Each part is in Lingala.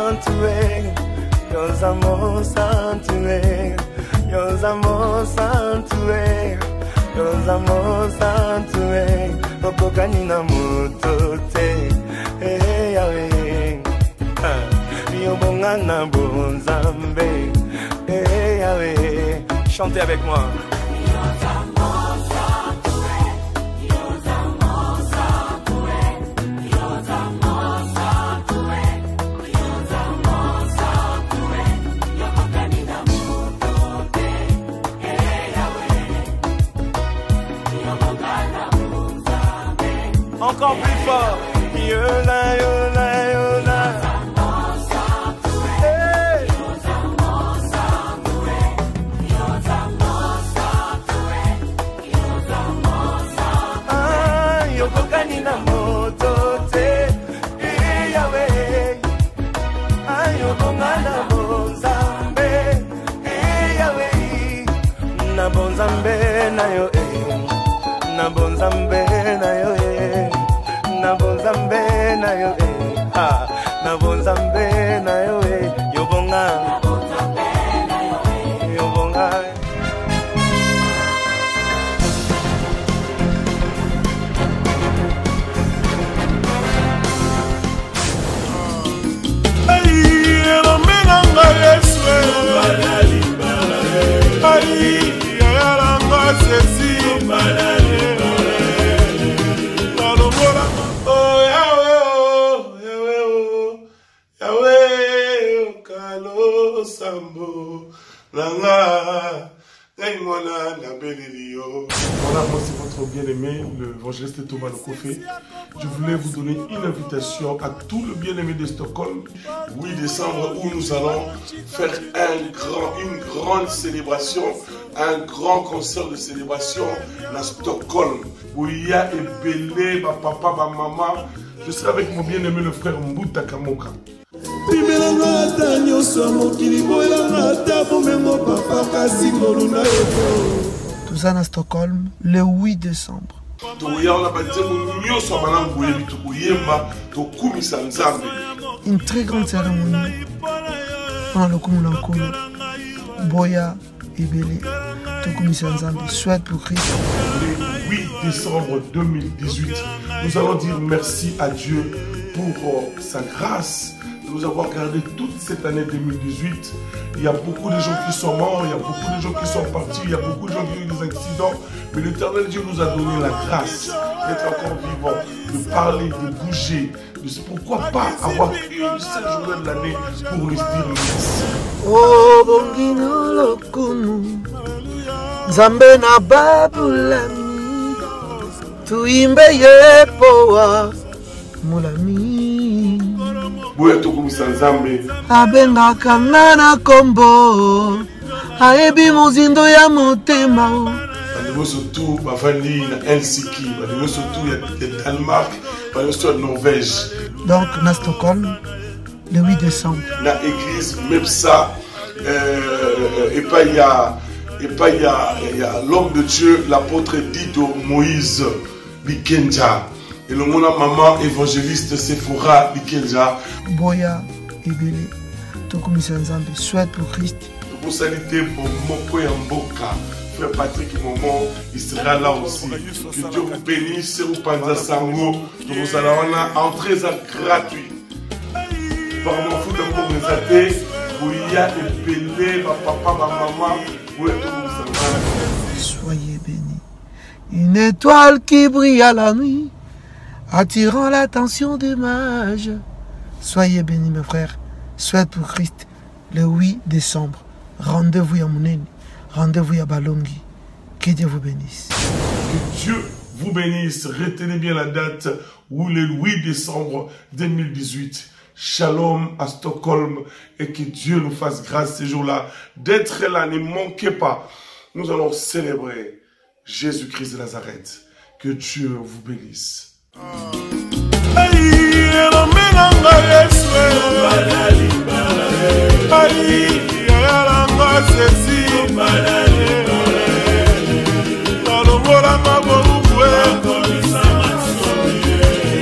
mosantu e, yoza mosantu e, yoza mosantu e, yoza mosantu e, okokani na moto te, eh, Yahweh. Ah, yobonga na bonzambe, eh, Yahweh. Chantez avec moi. Encore plus fort. Yola, yola, yola. Hey. Ah, yokokani na moto te, eh, Yahweh. Ah, yobonga na bonzambe, eh, Yahweh. Na bonzambe na yo, eh. Na bonzambe na yo, eh. Na bonzambe na yo, eh. Ah, na bonzambe na yo, eh. Yobonga. Yobonga. Elombe na ngai Yesu, ai yayalanga sesi nalongola o Yawe, o Yawe, o Yawe, okalo sambo na nga ngai mwana nabeleli yo. Voilà, moi c'est votre bien-aimé, l'évangéliste Thomas Lokofé. Je voulais vous donner une invitation à tout le bien-aimé de Stockholm. 8 décembre où nous allons faire une grande célébration, un grand concert de célébration à Stockholm. Où il y a ebele, ma papa, ma maman. Je serai avec mon bien-aimé le frère Mbuta Kamoka. Bimelanga ata nyonso ya mokili, boyelanga ata bomengo papa, kasi ngolu na yo. Toza na Stockholm le 8 décembre. Tokoya wana banzembo nyonso ya malamu boyebi, tokoyemba, tokumisa Nzambe. Une très grande cérémonie mpona lokumu na Nkolo. Boya ebele, tokumisa Nzambe. Souhaite pour Christ. Le 8 décembre 2018, nous allons dire merci à Dieu pour sa grâce de nous avoir gardé toute cette année 2018. Il y a beaucoup de gens qui sont morts, il y a beaucoup de gens qui sont partis, il y a beaucoup de gens qui ont eu des accidents. Mais l'Éternel Dieu nous a donné la grâce d'être encore vivant, de parler, de bouger. De pourquoi pas avoir une seule journée de l'année pour lui dire merci. Oh, bongino lokumu, Nzambe na babulami, tuimbe ye poa mulami. Boya tokumisa Nzambe. Abengaka nga na kombo, ayebi mozindo ya motema. Bandeko surtout bavandi na Helsinki, bandeko surtout ya Danemark, bandeko surtout ya Norvège. Donc na Stockholm le 8 décembre. Na église Mepsa, epai ya l'homme de Dieu, l'apôtre Dido Moïse Bikenja. Elongo na maman évangéliste Sephora Bikenja. Boya ebele, tokumisa Nzambe. Souhaite pour Christ. Tokosali te bomoko ya mboka. Frère Patrick Momo, il sera là aussi. Que Dieu vous bénisse, vous panza sango. Tokozala wana, entrée eza gratuit. Vraiment, fou de mbongo eza te. Boya ebele, ba papa, ba maman, boya tokumisa Nzambe. Soyez bénis. Une étoile qui brille à la nuit, attirant l'attention des mages. Soyez bénis, mes frères. Souhaite pour Christ, le 8 décembre. Rendez-vous à Mounene. Rendez-vous à Balongi. Que Dieu vous bénisse. Que Dieu vous bénisse. Retenez bien la date, où le 8 décembre 2018. Shalom à Stockholm et que Dieu nous fasse grâce ces jours-là d'être là. Ne manquez pas. Nous allons célébrer Jésus-Christ de Nazareth. Que Dieu vous bénisse. Elombe na ngai Yesu, ai yayalanga sesi nalongolanga bowuwe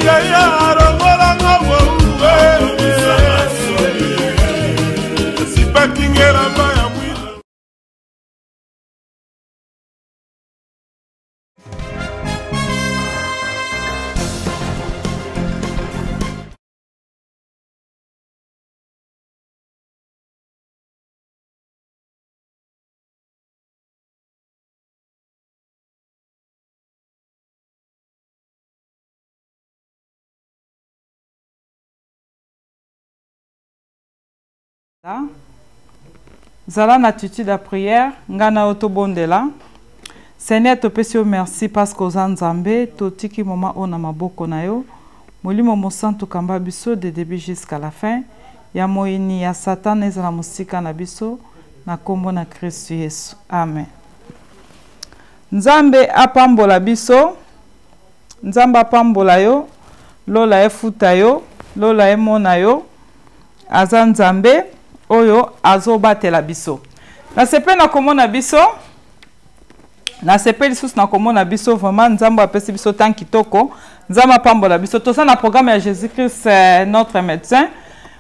yaya alongolanga bowuwe. Zala na attitude ya prière, nga na yo tobondela. Seigneur, topesi yo merci parce que oza Nzambe, totiki moment oyo na maboko na yo. Molimo Mosantu kamba biso de début jusqu'à la fin. Ya moyini ya Satan ezala mosika na biso na kombo na Kristu Yesu. Amen. Nzambe apambola biso. Nzambe apambola yo, lola efuta yo, lola emona yo. Aza Nzambe oyo azobatela biso. Nasepeli na komona biso, nasepeli lisusu na komona biso vraiment. Nzambe apesi biso temps kitoko, Nzambe apambola biso. Toza na programme ya Jésus-Christ notre médecin,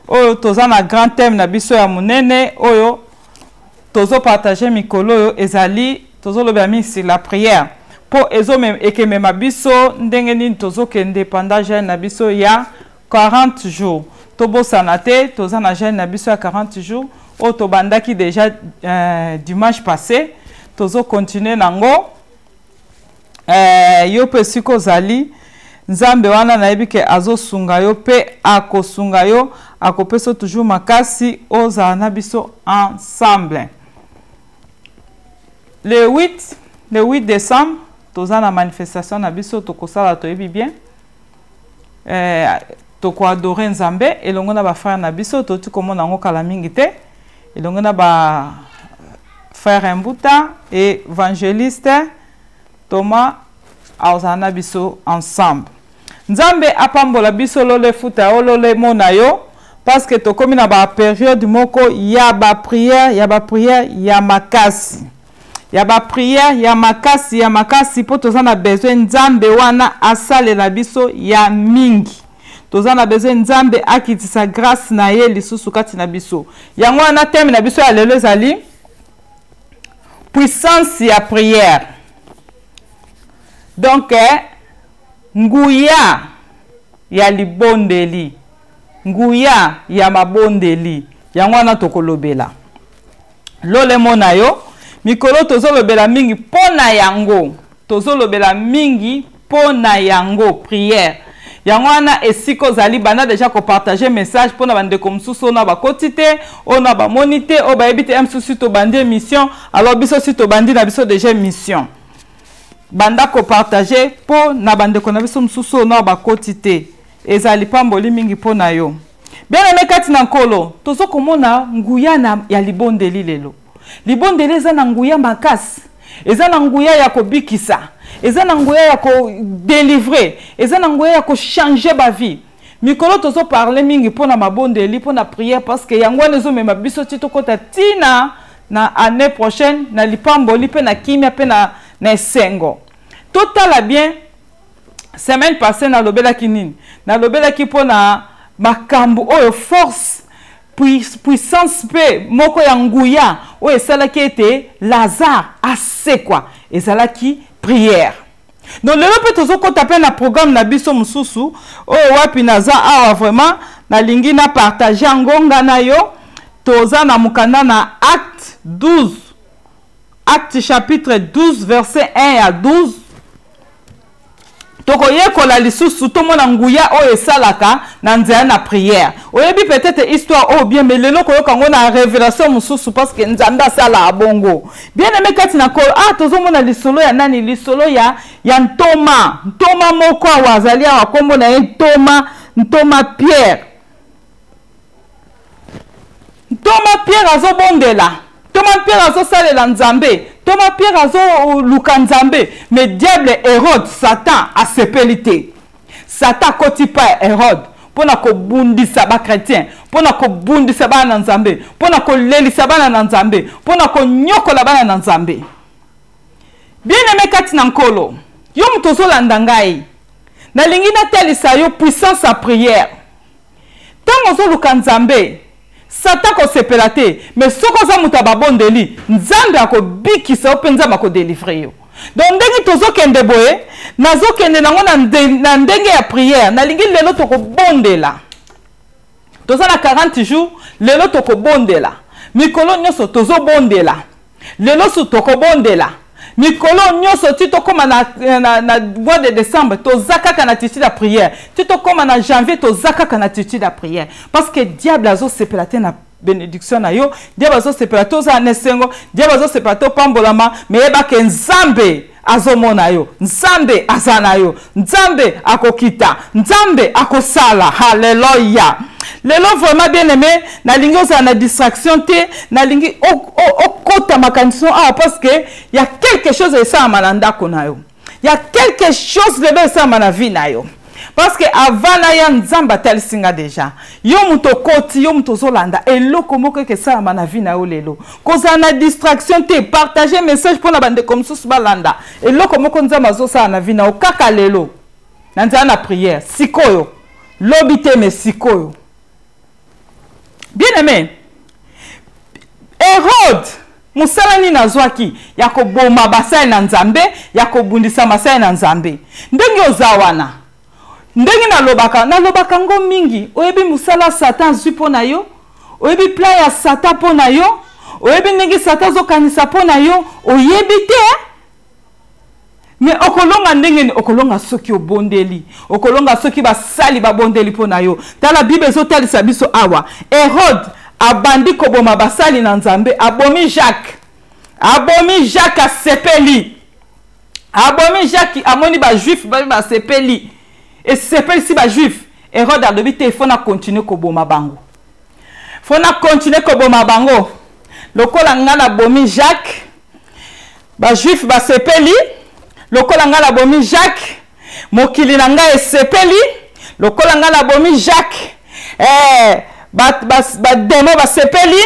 oyo toza na grand thème na biso ya monene oyo tozopartage mikolo oyo ezali tozolobela mingi sur la prière, mpo ekemema biso ndenge nini tozokende pendant jeûne na biso ya 40 jours. Tobosana te, toza na jeûne na biso ya 40 jours oyo tobandaki déjà dimanche passé, tozokontinue nango. Yo mpe esika ozali, Nzambe wana nayebi ke azosunga yo mpe akosunga yo, akopesa toujours makasi ozala na biso ensemble. Le 8 décembre toza na manifestation na biso tokosala, toyebi bien. Tokoadore Nzambe elongo na bafrère na biso, toti komona yango kala mingi te, elongo na ba frère Mbuta, évangéliste Thomas azala na biso ensemble. Nzambe apambola biso, lola efuta yo, lola emona yo, parce que tokomi na bapériode moko ya baprière, ya baprière ya makasi, ya baprière ya makasi, ya makasi, mpo toza na besoin Nzambe wana asalela biso ya mingi. Toza na besoin Nzambe akitisa grâce na ye lisusu kati na biso. Yango wana thème na biso ya lelo ezali puissance ya prière. Donc nguya ya libondeli, nguya ya mabondeli, yango wana tokolobela. Lolemo na yo mikolo tozolobela mingi mpo na yango, tozolobela mingi mpo na yango prière. Yango wana esika ozali, banda deja kopartage message mpo na bandeko mosusu oyo na bakoti te, oyo na bamoni te, oyo bayebi te mosusu tobandi émission. Alors biso si tobandi na biso deja émission, banda kopartage mpo na bandeko na biso mosusu oyo na bakoti te. Ezali pamboli mingi mpo na yo. Bien-aimé kati na Nkolo, tozokomona nguya na ya libondeli lelo. Libondeli eza na nguya makasi, eza na nguya ya kobikisa, eza na nguya ya kodelivre, eza na nguya ya kochange bavie. Mikolo tozoparle mingi mpo na mabondeli, mpo na prière, parce que yango wana ezomema biso ti tokɔta ntina na année prochaine na lipamboli mpe na kimia mpe na esengo. Totala bien, semaine passée nalobelaki nini? Nalobelaki mpo na makambo oyo force, puissance mpe moko ya nguya oyo esalaki ete Lazare asekwa, ezalaki prière. Donc lelo mpe tozokɔta mpe na programme na biso mosusu oyo wapi naza awa, vraiment nalingi na partage yango nga na yo. Toza na mokanda na Acte 12, Acte chapitre 12 verset 1 à 12. Tokoyekola lisusu, tomona nguya oyo esalaka na nzela na prière. Oyebi peut-être histoire oyo bien, mais lelo koyoka yango na révélation mosusu, parce que Nzambe asalaka bongo. Bien aimé kati na Nkolo, tozomona lisolo ya nani? Lisolo ya ntoma, ntoma moko awa azali awa, nkombo na ye ntoma Pierre. Ntoma Pierre azobondela, ntoma Pierre azosalela Nzambe, ntoma Pierre azoluka Nzambe, mais diable Hérode, Satan asepeli te. Satan akoti pa ya Hérode mpona kobundisa bachrétien, mpona kobundisa bana na Nzambe, mpona kolelisa bana na Nzambe, mpona konyokola bana na Nzambe. Bien aimé kati na Nkolo, yo moto ozolanda ngai, nalingi natalisa yo puissance ya prière. Ntango ozoluka Nzambe, Satan kosepela te, mais soki oza moto ya babondeli, Nzambe akobikisa yo mpe Nzambe akodelivre yo. Donc ndenge tozokende boye, nazokende nango na ndenge ya prière. Nalingi lelo tokobondela. Toza na 40 jours, lelo tokobondela. Mikolo nyonso tozobondela, lelo su tokobondela. Mikolo nyonso ti tokóma na, na, na mois de décembre, toza kaka na attitude ya prière. Ti tokóma na janvier, toza kaka na attitude ya prière, parce que diable azosepela te na bénédiction na yo. Diable azosepela te ozala na esengo. Diable azosepela te opambolama. Me yebake, Nzambe azomona yo, Nzambe aza na yo, Nzambe akokita, Nzambe akosala. Halleluya! Lelo vraiment, bien aimé, nalingi ozala na distraction te. Nalingi okota makanisi awa, parce que ya quelque chose esalama na ndako na yo, ya quelque chose lelo esalama na vie na yo. Parce que avant naya, Nzambe atalisi nga déjà. Yo moto okoti, yo moto ozolanda, eloko moko eke esalama na vie na yo lelo. Kozala na distraction te. Partage message mpona bandeko mosusu balanda eloko moko Nzambe azosala na vie na yo kaka lelo na nzela na prière. Sikoyo, lobi te, me sikoyo. Bien aimé, Hérode mosala nini azwaki? Ya koboma basali na Nzambe, ya kobundisa basali na Nzambe. Ndenge oza wana, ndenge nalobaka, nalobaka ngo mingi, oyebi mosala Satan azwi mpo na yo? Oyebi plan ya Satan mpo na yo? Oyebi ndenge Satan azokanisa mpo na yo? Oyebi te. Me okolonga ndenge nini? Okolonga soki obondeli. Okolonga soki basali babondeli mpo na yo. Tala, Bible ezotalisa biso awa, Hérode abandi koboma basali na Nzambe. Abomi Jacques, abomi Jacques, asepeli. Abomi Jacques, amoni bajuif babi basepeli, esepelisi bajuif. Hérode alobi te, faut na continue koboma bango, faut na continue koboma bango. Lokola nga nabomi Jacques, bajuif basepeli. Lokola ngai nabomi Jacques, mokili na ngai esepeli. Lokola ngai nabomi Jacques, bademo basepeli.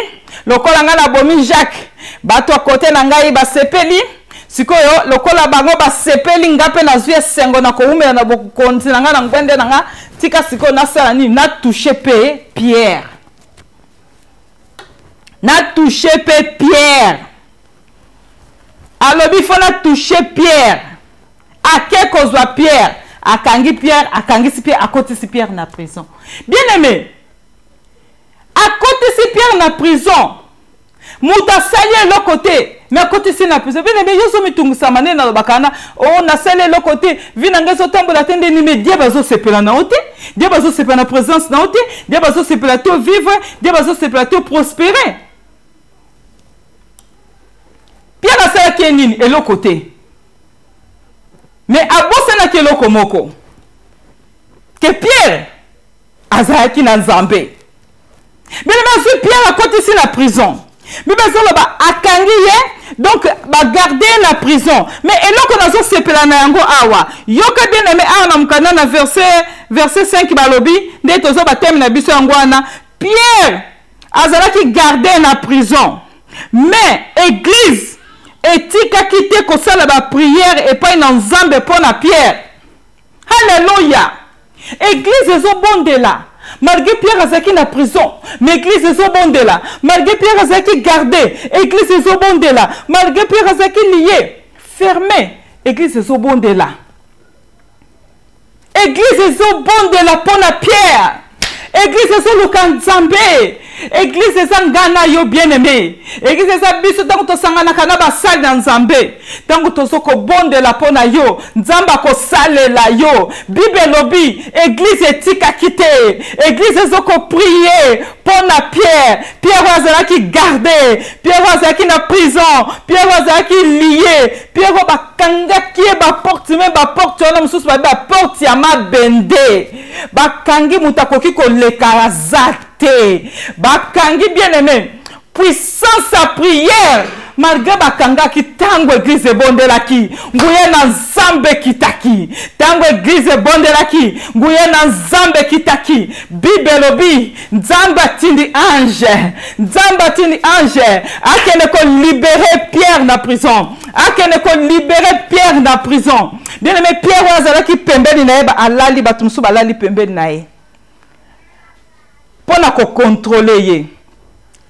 Lokola ngai nabomi Jacques, bato ya kote na ngai basepeli. Sikoyo, lokola bango basepeli, nga mpe nazwi esengo na kowumela na bokonzi na ngai, na ngwende na nga. Tika sikoyo nasala nini? Natouche mpe Pierre, natouche mpe Pierre. Alobi faut natouche Pierre. Ake kozwa Pierre, akangi Pierre, akangisi Pierre, akotisi Pierre na prison. Bien aimé, akotisi Pierre na prison. Moto asali eloko te, me akotisi na prison. Bien aimé, yo ozomitungisama nde nalobaka wana: o oh, nasali eloko te, vie na ngai ezotambola te. Ndeni? Me diable azosepela na yo te. Diable azosepela na présence na yo te. Diable azosepela te ovivre. Diable azosepela te oprospere. Pierre asalaki ye nini? Eloko te. Me abosanaki eloko moko, ke Pierre azalaki na Nzambe. Bene bazwi Pierre, akotisi na prison. Bible ezoloba akangi ye, donc bagarde ye na prison. Mais eloko nazosepela na yango awa, yoka bien aimé, awa na mokanda na verset 5, balobi nde tozo bateme na biso yango wana: Pierre azalaki garde na prison, mais église etikaki te kosala baprière epai na Nzambe mpo na Pierre. Halleluya! Église ezobondela malgré Pierre azalaki na prison, mais église ezobondela malgré Pierre azalaki garde. Église ezobondela malgré Pierre azalaki lié, fermé. Église ezobondela, église ezobondela mpo na Pierre. Église ezoluka Nzambe. Église eza nga na yo, bien aimé. Église eza biso. Ntango tosanganaka na basali na Nzambe, ntango tozokobondela mpo na yo, Nzambe akosalela yo. Bible elobi église etikaki te. Église ezokoprie mpo na Pierre. Pierre oyo azalaki garde, Pierre oyo azalaki na prison, Pierre oyo azalaki lié, Pierre oyo bakangaki ye baporte, me baporte wana mosusu babi baporte ya mabende. Bakangi, moto akoki koleka aza te. Bakangi. Bien aimé, puissance ya prière, malgré bakangaki, ntango église ebondelaki, nguya na Nzambe ekitaki. Ntango église ebondelaki, nguya na Nzambe ekitaki. Bible elobi Nzambe atindi ange, Nzambe atindi ange akende kolibere Pierre na prison, akende kolibere Pierre na prison. Bien aimé, Pierre oyo azalaki pembeni na ye, alali, bato mosusu balali pembeni na ye mpo na kokontrole ye.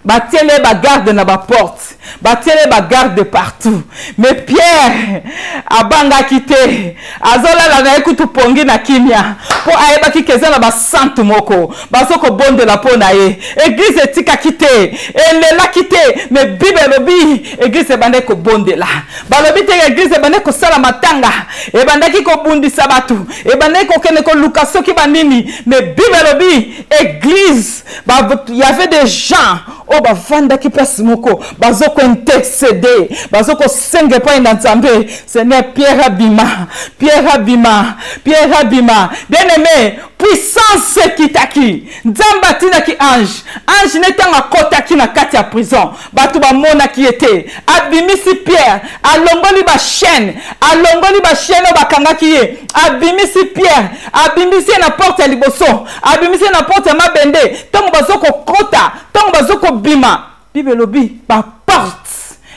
Batiele ye bagarde na baporte, batiele ye bagarde partout, mais Pierre abangaki te, azolala na ye kutu pongi na kimia, mpo ayebaki ke eza na basantu moko bazokobondela mpo na ye. Eglize etikaki te, elelaki te, mais Bible elobi eglize ebandaki kobondela. Balobi te eglize ebandaki kosala matanga, ebandaki kobundisa bato, ebandaki kokende koluka soki banini, mais Bible elobi eglize ba, y avait des gens oyo bavandaki place moko, bazokointercede, bazokosenga epai na Nzambe, Seigneur, Pierre abima, Pierre abima, Pierre abima. Bien aimé, puissance ekitaki, Nzambe atindaki ange. Ange ne ntango akɔtaki na kati ya prison, bato bamonaki ye te. Abimisi Pierre, alongoli bachaîne, alongoli bachaîne oyo bakangaki ye, abimisi Pierre, abimisi ye na porte ya liboso, abimisi ye na porte ya mabende. Ntango bazokokota, ntango bazokobima, Bible elobi baporte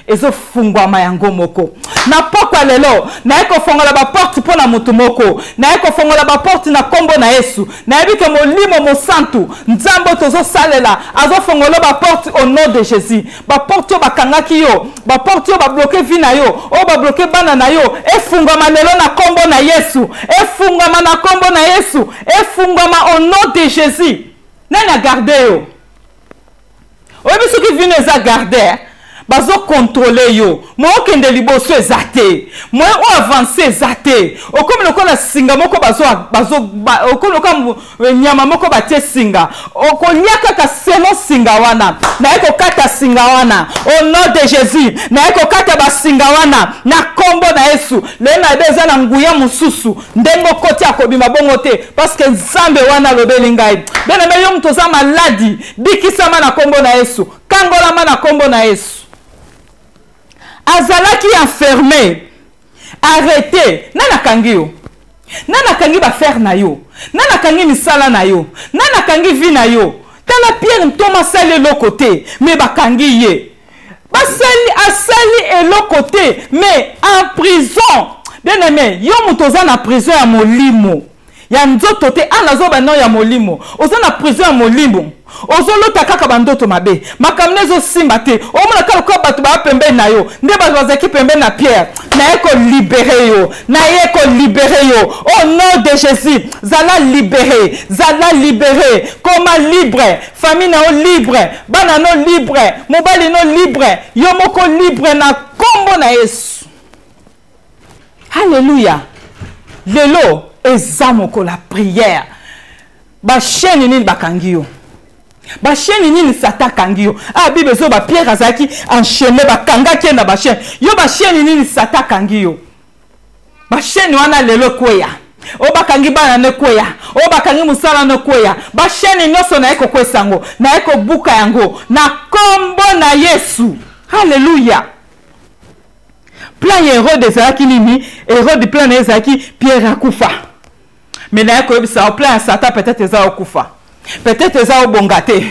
ezofungwama yango moko. Na pokwa lelo naye kofongola baporte mpo na moto moko, naye kofongola baporte na nkombo na Yesu. Nayebi ke Molimo Mosantu, Nzambe oyo tozosalela, azofongola baporte au nom de Jésus. Baporte oyo bakangaki yo, baporte oyo babloke vie na yo, oyo babloke bana na yo, efungwama lelo na nkombo na Yesu, efungwama na nkombo na Yesu, efungwama au nom de Jésus. Nani agarde yo? Oyebi soki vino eza garde, bazokontrole yo, moye okende liboso eza te, moye oyo avance eza te, okomi lokola singa moko bazo, bazo, ba, okomi lokola nyama moko batie singa, okolia kaka selon singa wana. Naye kokata singa wana au nom de Jésus, naye kokata basinga wana na nkombo na Yesu. Lelo nayebi eza na nguya mosusu, ndenge okoti akobima bongo te, parce que Nzambe wana alobeli ngai. Bien-aimé, yo moto oza maladi, bikisama na nkombo na Yesu, kangolama na nkombo na Yesu. Azalaki enfermé, arrêté. Nani akangi yo? Nani akangi bafere na yo? Nani akangi misala na yo? Nani akangi vie na yo? Tala Pierre ntoma asali eloko te, me bakangi ye. Basali, asali eloko te, mais en prison. Bien aimé, yo moto oza na prison ya molimo, ya nzoto te, ah nazoba no ya molimo, oza na prison ya molimo, ozolota kaka bandoto mabe, makambo na ezosimba te, omona kaka lokola bato baya pembeni na yo, nde bato bazalaki pembeni na Pierre. Naye kolibere yo, naye kolibere yo au nom de Jésus. Zala libere, zala libere, koma libre, famille na yo libre, bana no libre, mobali no libre, yo moko libre na kombo na Yesu. Alléluia. Lelo eza mokolo ya prière. Bachaîne nini bakangi yo? Bachaîne nini Satan akangi yo? Ah, Bible ezoba Pierre azalaki enchaîné, bakangaki ye na bachaîne. Yo bachaîne nini Satan akangi yo? Bachaîne wana lelo ekweya. Oyo bakangi bana no ekweya, oyo bakangi mosala no ekweya. Bachaîne nyonso naye kokwesa yango, naye kobuka yango na kombo na Yesu. Alléluia. Plan ya Hérode ezalaki nini? Hérode plan na ye ezalaki Pierre akufa. Mais naye koyebisa yo plan ya Satan peut-être eza okufa, peut-être eza obonga te,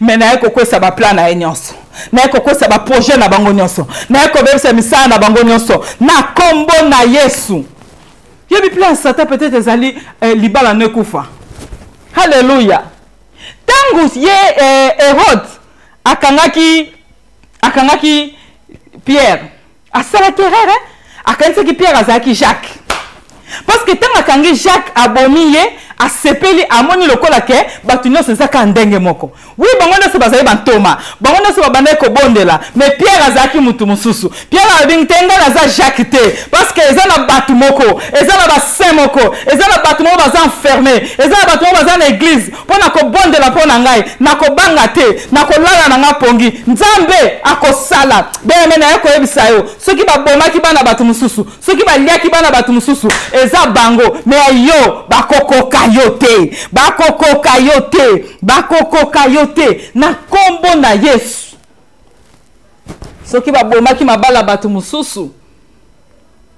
mais naye kokwesa ba plan na ye nyonso, naye kokwesa ba projet na bango nyonso, naye kobebisa misala na bango nyonso na kombo na Yesu. Yebi plan ya Satan peut-être ezali libala no ekufa. Alléluia. Tango ye Hérode akangaki Pierre, asalaki erreur, hein? Akanisaki Pierre azalaki Jacques, parce que ntango akangi Jacques abomi ye, asepeli, amoni lokola ke bato nyonso eza kaka ndenge moko. Wi, bango nyonso bazali bantoma, bango nyonso babandaki kobondela, mais Pierre azalaki mutu mosusu. Pierre alobi te, ngai naza Jacques te, parce que eza na bato moko, eza na basaint moko, eza na bato moko baza enfermé, eza na bato moko baza na église mpo na kobondela mpo na ngai. Nakobanga te, nakolala na ngai pongi, Nzambe akosala. Bien-aimé, naye koyebisa yo, soki babomaki bana bato mosusu, soki baliaki bana bato mosusu, eza bango, mais yo bakokoka yo te, bakokoka yo te, bakokoka yo te na kombo na Yesu. Soki babomaki mabala bato mosusu,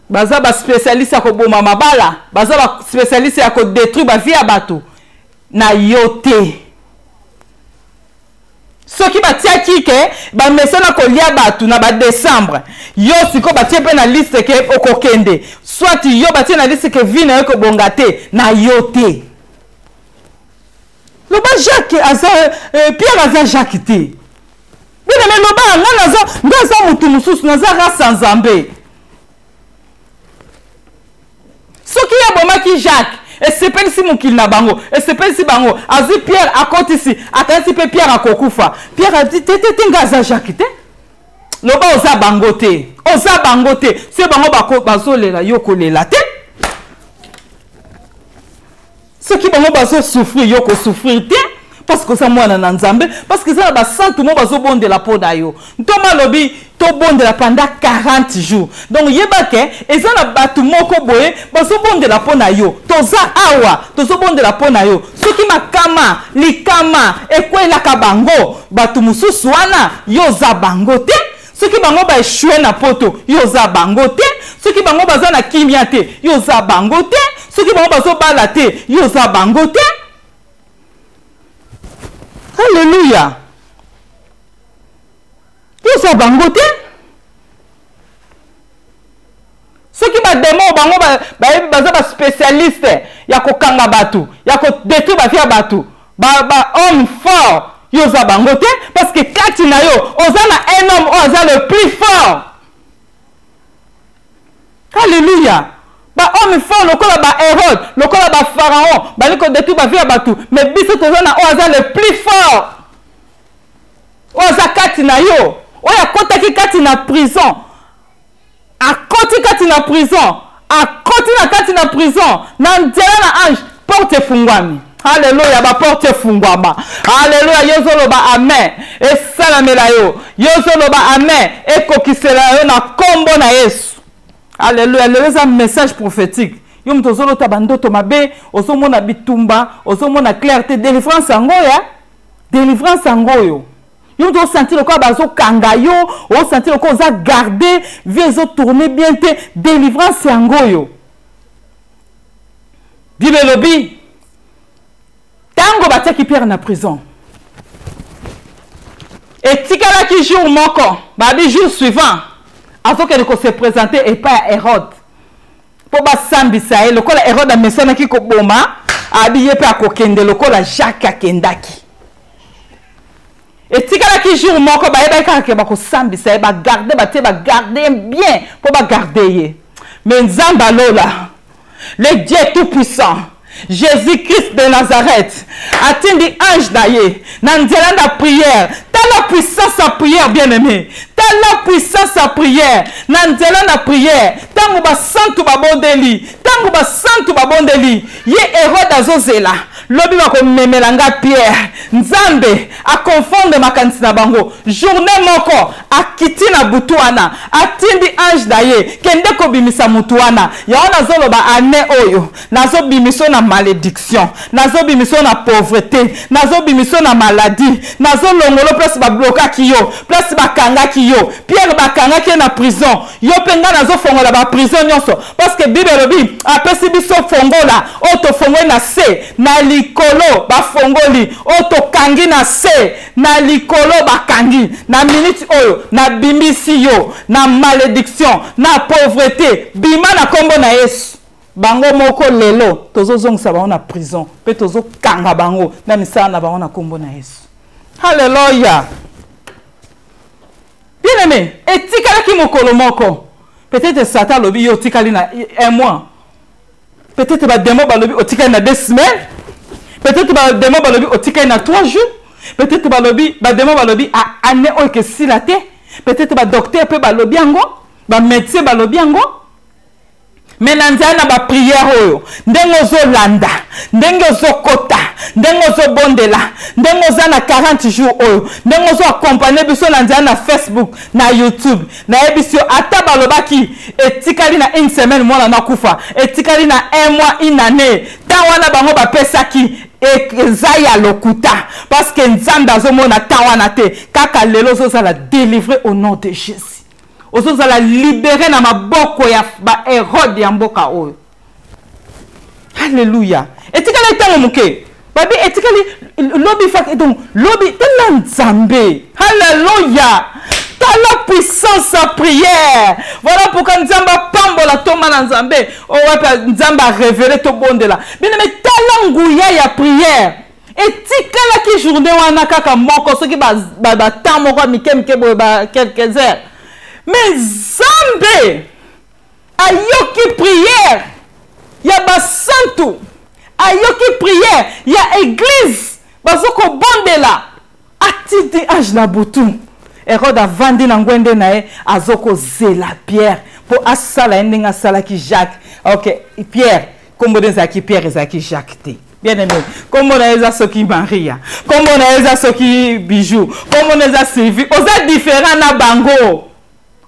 baza ba spécialiste ya koboma mabala, baza ba spécialiste ya kodétruire ba vie ya bato, na yo te. Soki batiaki ke bamesana kolia bato na ba décembre, yo sikoyo batie mpe na liste ke okokende, soit yo batie na liste ke vie na yo ekobonga te, na yo te. Loba Jacques aza, Pierre aza Jacques te. Bien aimé, loba nga naza nga aza motu mosusu, naza race ya Nzambe. Soki ye abomaki Jacques, esepelisi mokili na bango, esepelisi bango. Azwi Pierre akotisi, akanisi mpe Pierre akokufa. Pierre adi te te te, nga aza Jacques te. Loba oza bango te, oza bango te. Soki bango bazolela, yo kolela te. Soki bango bazosouffrir, yo kosouffrir te, parce que oza mwana na Nzambe, parce que eza na basantu mo bazobondela mpo na yo. Ntoma alobi tobondela pendant 40 jours. Donc yeba ke eza na bato moko boye bazobondela mpo na yo. Toza awa tozobondela mpo na yo. Soki makama likama ekwelaka bango, bato mosusu wana, yo oza bango te. Soki bango ba échoué na poto, yo oza bango te. Soki bango baza na kimia te, yo oza bango te. Soki bango bazobala te, yo oza bango te. Alléluia. Yo oza bango te. Soki ba démon bango bayebi baza ba spécialiste ya kokanga bato, ya kodétruire ba vie ya bato, ba homme fort, yo oza bango te, parce que kati na yo oza na un homme oyo aza le plus fort. Alléluia. Ba homme fort lokola ba Hérode, lokola ba Pharaon, bali kodétruire ba vie ya bato, mais biso toza na oyo aza le plus fort. Oyo aza kati na yo, oyo akotaki kati na prison, akoti kati na prison, akoti na kati na prison, na nzela na ange, porte efungwami. Alléluia, ba porte efungwama. Alléluia, yo ozoloba amen, esalamela yo. Yo ozoloba amen, ekokisela yo na kombo na Yesu. Alléluia, lelo eza message prophétique. Yo moto ozolota ba ndoto mabe, ozomona bitumba, ozomona clarté, délivrance yango ya délivrance yango oyo. Yo moto osentir lokola bazokanga yo, osentir lokola oza garde, vie ezotourne bien te, délivrance yango oyo. Bible elobi ntango batiaki Pierre na prison, etikalaki jour moko, babi jour suivant azokende ko se présenter epai ya Hérode mpo basambisa ye. Lokola Hérode amesanaki koboma, abi ye mpe akokende lokola Jacques akendaki. Etikalaki jour moko, bayebaki kaka ke bakosambisa ye, bagarde, batie bagarde ye bien mpo bagarde ye. Mais Nzambe alola, le Dieu tout-puissant, Jésus-Christ de Nazareth, atindi ange na ye na nzela na prière. Tala puissance ya prière, bien-aimé. Tala puissance ya prière na nzela na prière. Tango basantu babondeli, tango basantu babondeli, ye Hérode azozela lobi bakomemela nga Pierre. Nzambe akonfondre makanisi na bango. Journée moko akiti na butu wana, atindi ange na ye kende kobimisa mutu wana. Yango nazoloba année oyo nazobimiso na malédiction, nazobimiso na pauvreté, nazobimiso na maladie, nazolongolo place bablokaki yo, place bakangaki yo. Pierre bakangaki ye na prison, yo mpe nga nazofongola ba prison nyonso, parce que Bible elobi apesi biso fongola oyo tofongoli na se na likolo bafongoli, oyo tokangi na se na likolo bakangi. Na minute oyo nabimbisi yo na malédiction, na pauvreté, bima na kombo na Yesu. Bango moko lelo tozozongisa bango na prison mpe tozokanga bango na misala na bango na kombo na Yesu. Alléluia. Bien-aimé, etikalaki mokolo moko. Peut-être Satan alobi yo otikali na un mois. Peut-être ba démon balobi otikali na 2 semaines. Peut-être ba démon balobi otikali na 3 jours. Peut-être balobi ba démon balobi a année oyo ke sila te. Peut-être ba docteur pe balobi yango, ba médecin balobi yango. Mais na nzela na ba prière oyo, ndenge ozolanda, ndenge ozokota, ndenge ozobondela, ndenge oza na 40 jours oyo, ndenge ozo accompagner biso na nzela na Facebook, na YouTube, nayebisi yo ata balobaki etikali na une semaine mwana nakufa, etikali na un mois, une année, temps wana bango bapesaki eza ya lokuta, parce que Nzambe azomona temps wana te. Kaka lelo ozozala délivré au nom de Jésus. Ozozala libéré na maboko ya ba Hérode ya mboka oyo. Alléluia. Etikali ntango moke. Babi etikali lobi fa, donc lobi tala Nzambe. Alléluia. Tala puissance ya prière. Voilà pourquoi Nzambe apambola toma na Nzambe. Oh wapi Nzambe a révélé to bondela. Bien mais tala nguya ya prière. Etikalaki Ezalaki journée wana kaka moko, soki ba ba, ba temps moko mike mike boye ba quelques heures. Mais Nzambe ayoki prière ya basantu, ayoki prière ya église bazo kobondela, atindi ange na butu. Herode avandi na ngwende na ye azokozela Pierre mpo asala ye ndenge asalaki Jacques. Ok, Pierre kombo nde ezalaki Pierre, ezalaki Jacques te. Bien aimé, kombo na ye eza soki Maria, kombo na ye eza soki Bijou, kombo na eza Sylvie. Oza différent na bango,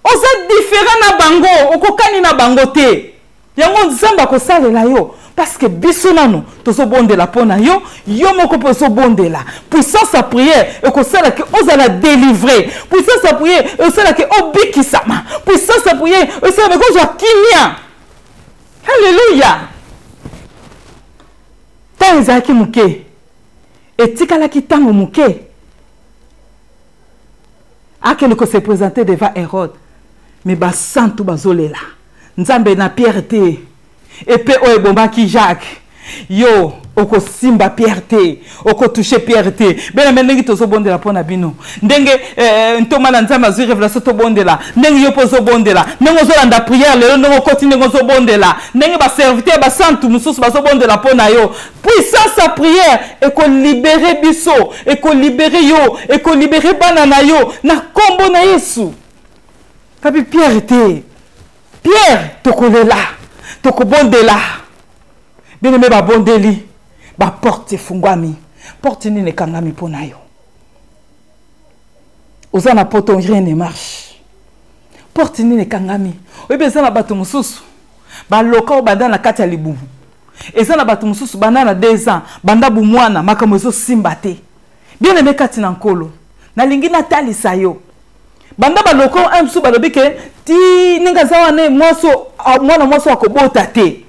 oza différent na bango, okokani na bango te. Yango Nzambe akosalela yo parce que biso nano tozobondela mpo na yo, yo moko mpe ozobondela. Puissance ya prière ekosala ke ozala délivré, puissance ya prière ekosala ke obikisama, puissance ya prière ekosala ke ozwa kimia. Alléluia. Ntango ezalaki moke, etikalaki ntango moke, akende ko se présenter devant Hérode, mais basantu bazolela Nzambe na Pierre te, epe oyo ebomaki Jacques, yo okosimba Pierre te, okotouche Pierre te. Bena me ndenge tozobondela mpo na bino, ndenge ntoma na Nzambe azwi révélation, tobondela ndenge yo mpo ozobondela, ndenge ozolanda prière lelo, ndenge okoti, ndenge ozobondela, ndenge baserviteur basantu mosusu bazobondela mpo na yo. Puissance ya prière ekolibere biso, ekolibere yo, ekolibere bana na yo na nkombo na Yesu. Papi Pierre te, Pierre tokolela, tokobondela. Bien aimé, babondeli, baporte efungwami. Porte nini ekangami mpo na yo? Oza na poto, rien ne marche. Porte nini ekangami? Oyebi eza na bato mosusu baloka oyo banda na kati ya libumu, eza na bato mosusu banda na 2 ans, banda bumwana, makambo ezosimba te. Bien aimé kati na Nkolo, nalingi natalisa yo banda baloko un mosusu balobi ke ti ndenge aza wana mwana mwasi akobota te.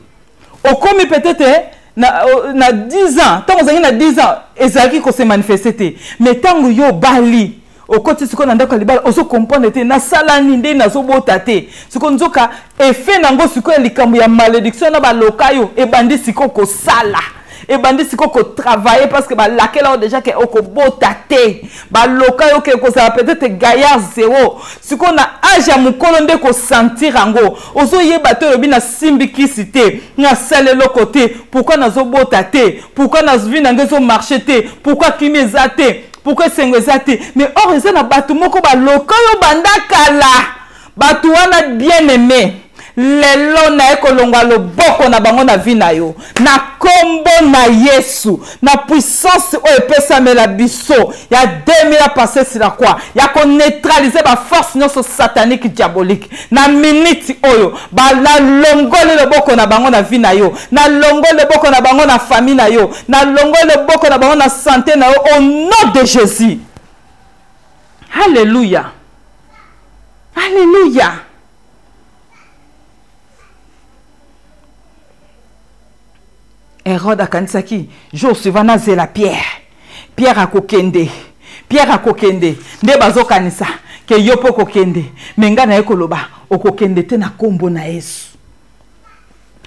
Okomi peut-être na 10 ans, ntango ozalaki na 10 ans ezalaki kose manifeste te, mais ntango yo obali, okoti sikoyo na ndako ya libala, ozo comprendre te nasala nini nde nazobota te. Sikoyo nzoka effet nango sikoyo ya likambo ya malédiction na baloka yo ebandi sikoyo kosala, ebandi sikoyo kotravailler, parce que balakela yo déjà ke okobota te, baloka yo ke kozala peut-être gaillard zéro. Sikoyo na age ya mokolo nde kosentir yango, ozoyeba te, olobi nasimbi kisi te, nasala eloko te, pourquoi nazobota te, pourquoi na vie na ngai ezomarche te, pourquoi kimi eza te, pourquoi esengo eza te. Mais or eza na bato moko baloka yo banda kala, bato wana bien aimé lelo naye kolongwa loboko na bango na vie na yo na kombo na Yesu, na puissance oyo epesamela biso ya 2000 passé sur la croix, ya koneutraliser ba force nyonso satanique diabolique. Na minute oyo nalongoli loboko na bango na vie na yo, nalongoli loboko na bango na famille na yo, nalongoli loboko na bango na santé na yo, au nom de Jésus. Alléluia, alléluia. Hérode akanisaki jour suivant nazela Pierre, Pierre akokende, Pierre akokende, nde bazokanisa ke yo mpo okokende, me ngai naye koloba okokende te na kombo na Yesu,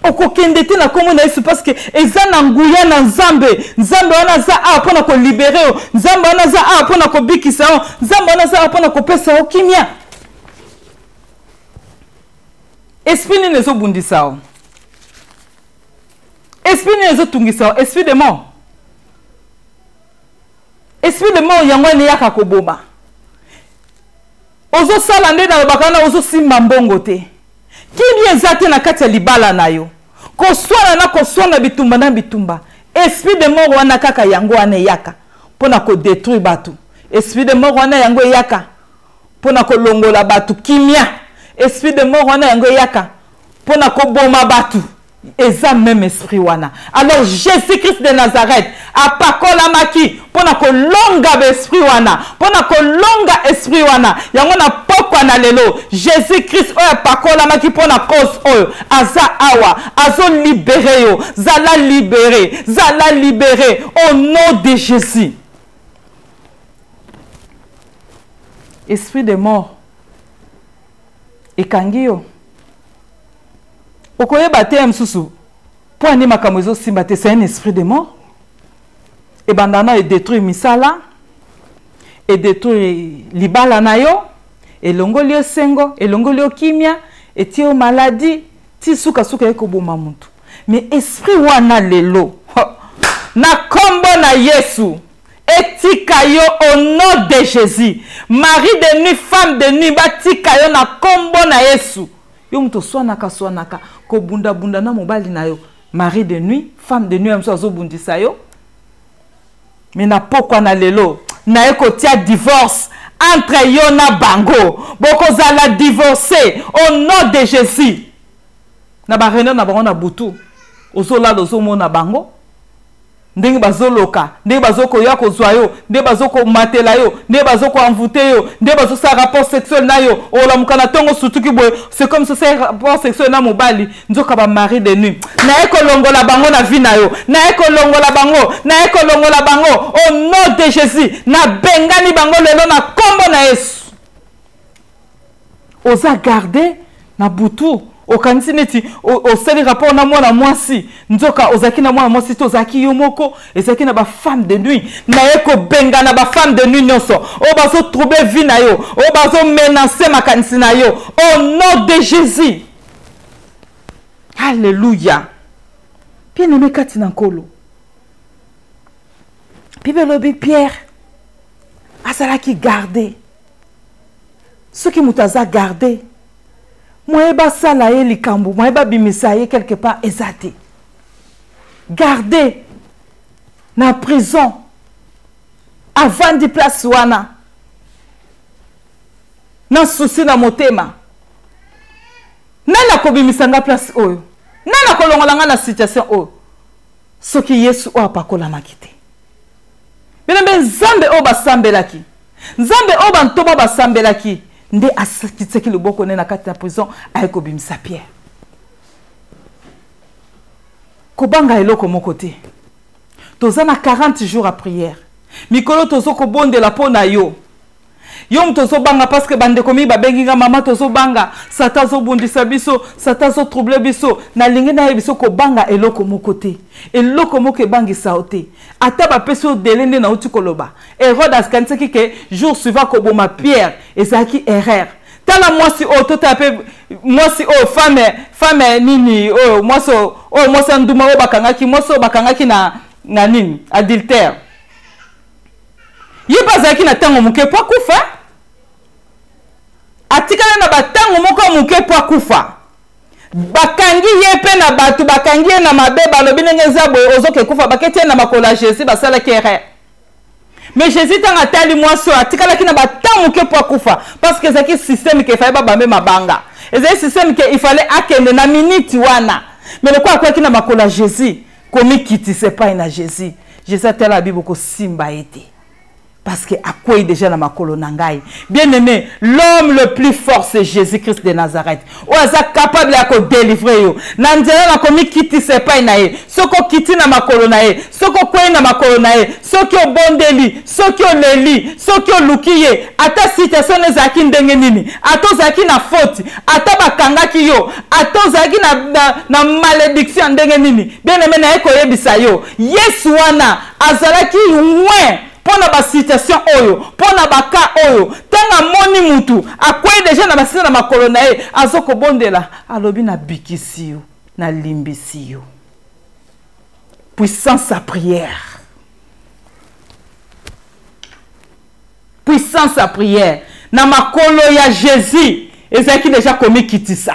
okokende te na kombo na Yesu, parce que eza na nguya na Nzambe. Nzambe wana aza awa mpona kolibere yo, Nzambe wana aza awa mpona kobikisa yo, Nzambe wana aza awa mpona kopesa yo kimia. Esprit nini ezobundisa yo? Esprit nini ezotungisa yo? Esprit de mort, esprit de mort yango wana eyaka koboma. Ozosala nde nalobaka wana, ozosimba mbongo te, kimia eza te na kati ya libala na yo, koswana na koswana, bitumba na bitumba. Esprit de mort wana kaka yango wana eyaka mpona kodétruire bato. Esprit de mort wana yango eyaka mpona kolongola bato kimia. Esprit de mort wana yango eyaka mpona koboma bato. Eza même esprit wana. Alors Jésus-Christ de Nazareth apakolamaki mpona kolonga baesprit wana, mpona kolonga esprit wana. Yango na pokwa na lelo, Jésus-Christ oyo apakolamaki mpona cause oyo aza awa, azolibere yo. Zala libéré, zala libéré au nom de Jésus. Esprit de mort ekangi yo, okoyeba te ya mosusu mpo ani makambo ezosimba te. C'est un esprit de mort. Ebanda na edétruire misala, edétruire libala na yo, elongoli yo esengo, elongoli yo kimia, etie yo maladie, ti sukasuka ekoboma motu. Mais esprit wana lelo, na kombo na Yesu, etika yo au nom de Jésus. Mari de nuit, femme de nuit, batika yo na kombo na Yesu. Yo moto oswanaka swanaka, kobundabunda na mobali na yo. Mari de nuit, femme de nuit, ya mosusu azobundisa yo. Mais na pokwa na lelo, naye kotia divorce entre yo na bango. Bokozala divorcé au nom de Jésus. Na ba réunion na bango na butu, ozolala ozomona bango ndenge bazoloka, ndenge bazokoya kozwa yo, ndenge bazokomatela yo, ndenge bazokoenvoûter yo, ndenge bazosala rapport sexuel na yo. Olamuka na ntongo sutuki boye, c'est comme si osali rapport sexuel na mobali, nzoka ba mari de nuit. Naye kolongola bango na vie na yo, naye kolongola bango, naye kolongola bango au nom de Jésus. Nabengani bango lelo na kombo na Yesu. Oza garde na butu, okanisi neti osali rapport na mwana mwasi, nzoka ozalaki na mwana mwasi te, ozalaki yo moko, ezalaki na ba femme de nuit. Naye kobengana ba femme de nuit nyonso oyo bazotrouble vie na yo, oyo bazomenace makanisi na yo au nom de Jésus. Alléluia. Bien-aimé kati na Nkolo, Bible elobi Pierre azalaki garde. Soki moto aza garde, moye basala ye likambo, moye babimisa ye quelque part eza te. Garde na prison, avandi place wana na souci na motema, nani akobimisa nga place oyo, nani akolongola nga na situation oyo, soki Yesu oyo apakolamaki te. Bien-aimé, Nzambe oyo basambelaki, Nzambe oyo bantoma basambelaki, nde asakitisaki loboko ne na kati na prison, aye kobimisa Pierre. Kobanga eloko moko te. Toza na 40 jours à prière. Mikolo tozo kobondela mpo na yo. Yo moto ozobanga parce que bandeko mingi babengi nga mama, tozobanga, Satan azobundisa biso, Satan azotrouble biso. Nalingi nayebi biso kobanga eloko moko te. Eloko moko ebangisa yo te. Ata bapesi yo délai nde nauti koloba. Hérode akanisaki ke jour suivant koboma Pierre ezalaki erreur. Tala mwasi oyo, totala pe mwasi oyo, femme, femme nini oyo, mwasi oyo, oyo mwasi ya ndumba oyo bakangaki, mwasi oyo bakangaki na nini, adultère. Ye mpe azalaki na ntango moke mpo akufa. Atikali na batango moko ya moke mpo akufa. Bakangi ye mpe na bato, bakangi ye na mabe, balobi ndenge eza boye, ozoke kufa, baketi ye na makolo ya Jésus, basalaki erreur. Mais Jésus ntango atali mwasi oyo, atikalaki na batango moke mpo akufa, parce que ezalaki système ke il fallait babambe mabanga. Ezalaki système ke il fallait akende na minute wana. Mais lokola akwaki na makolo ya Jésus, komikitisa epai na Jésus. Jésus atala Bible kosimba ye te. Parce que akwei déjà na makolo na ngai. Bien-aimé, l'homme le plus fort c'est Jésus-Christ de Nazareth. Oyo aza capable ya ko délivrer yo. Na nzela na komikitisa epai na ye. Soki okiti na makolo na ye, soki okwei na makolo na ye, soki obondeli, soki oleli, soki oluki ye, ata situation ezalaki ndenge nini, ata ozalaki na faute, ata bakangaki yo, ata ozalaki na malédiction ya ndenge nini, bien-aimé, naye koyebisa yo, Yesu wana azalaki loin mpo na ba situation oyo, mpo na ba cas oyo. Ntango amoni mutu akwei deja na basina na makolo na ye, azokobondela, alobi nabikisi yo, nalimbisi yo. Puissance ya prière. Puissance ya prière. Na makolo ya Jésus ezalaki deja komikitisa.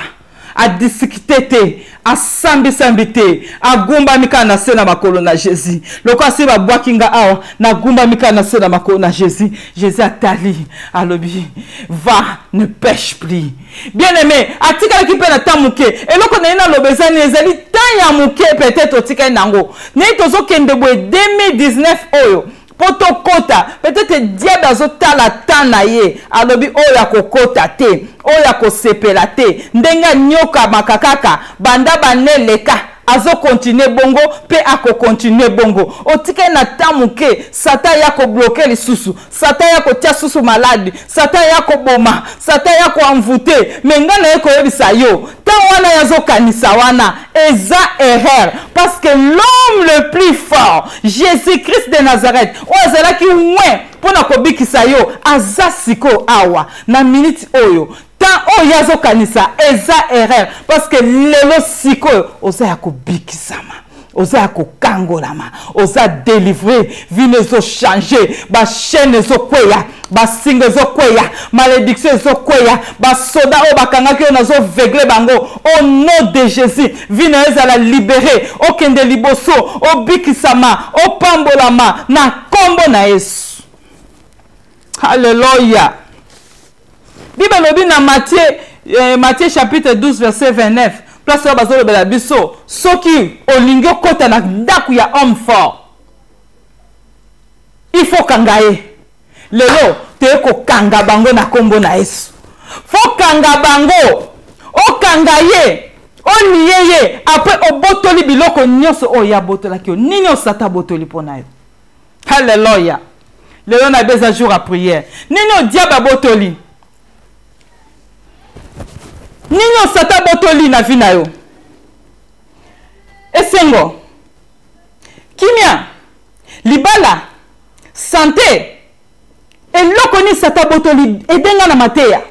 Adisikite te, asambisambi te, agumbami kaka na se na makolo na Jésus. Lokola se babwaki nga awa, nagumbami kaka na se na makolo na Jésus. Jésus atali, alobi, va, ne pêche plus. Bien-aimé, atikalaki mpe na temps moke. Eloko na ye naloba eza nini? Ezali temps ya moke peut-être otikali nango. Ndenge tozokende boye 2019 oyo, po tokota, peut-être diable azotala temps na ye, alobi oyo akokota te, oyo akosepela te, ndenge anyokamaka kaka banda baneleka, Azokontinue bongo mpe akokontinue bongo. Otikali na temps moke, Satan ya kobloke lisusu, Satan ya kotia susu maladi, Satan ya koboma, Satan ya koenvoute. Me ngai naye koyebisa yo, ntango wana yazokanisa wana eza erreur, parce que l'homme le plus fort, Jésus-Christ de Nazareth, oyo azalaki win mpo na kobikisa yo, aza sikoyo awa na minute oyo. Temps oyo azokanisa eza erreur, parce que lelo sikoyo oza ya kobikisama, oza ya kokangolama, oza délivré, vino ezochange, bachaîne ezokweya, basinga ezokweya, malédiction ezokweya, basoda oyo bakangaki oyo nazovegle bango au nom de Jésus. Vino ezala libéré, okende liboso, obikisama, opambolama na kombo na Yesu. Alléluia. Bible elobi na Matthieu chapitre 12 verset 29, place oyo bazolobela biso, soki olingi okota na ndako ya homme fort, il faut kanga ye. Lelo toye kokanga bango na kombo na Yesu. Faut kanga bango, okanga ye, olie ye, après obotoli biloko nyonso oyo ya botolaki yo. Nini osata botoli mpo na yo? Alléluia. Lelo na beza jour à prière. Nini o diable abotoli? Nini o satan abotoli na vie na yo? Esengo, kimia, libala, santé, eloko nini satan abotoli edenga na mateya?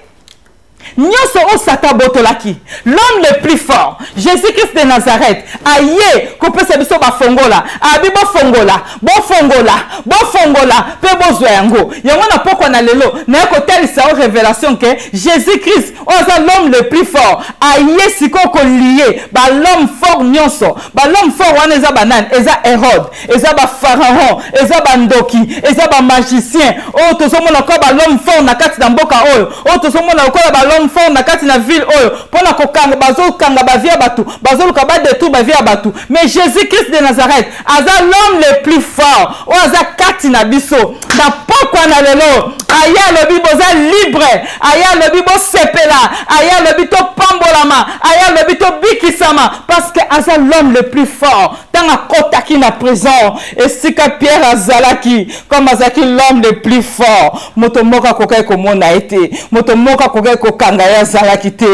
Nyonso oyo Satan abotolaki, l'homme le plus fort, Jésus-Christ de Nazareth, aye kopesa biso bafongola. Abi bofongola, bofongola, bofongola mpe bozwa yango. Yango na pokwa na lelo naye kotalisa yo révélation ke Jésus-Christ oyo aza l'homme le plus fort aye sikoyo kolie ba l'homme fort nyonso. Ba l'homme fort wana eza banani? Eza Hérode, eza ba pharaon, eza ba ndoki, eza ba magicien oyo tozomona lokola ba l'homme fort na kati na mboka oyo, oyo tozomona lokola ba l'homme fort na kati na ville oyo, mpona kokanga, bazokanga ba vie ya bato, bazoluka ba détruire ba vie ya bato. Mais Jésus-Christ de Nazareth aza l'homme le plus fort oyo aza kati na biso na pokwa na lelo. Aye alobi boza libre, aye alobi bosepela, aye alobi topambolama, aye alobi tobikisama, parce que aza l'homme le plus fort. Ntango akotaki na prison esika Pierre azalaki, comme azalaki l'homme le plus fort, moto moko akokaki komona ye te, moto moko akokaki kokanga ye azalaki te.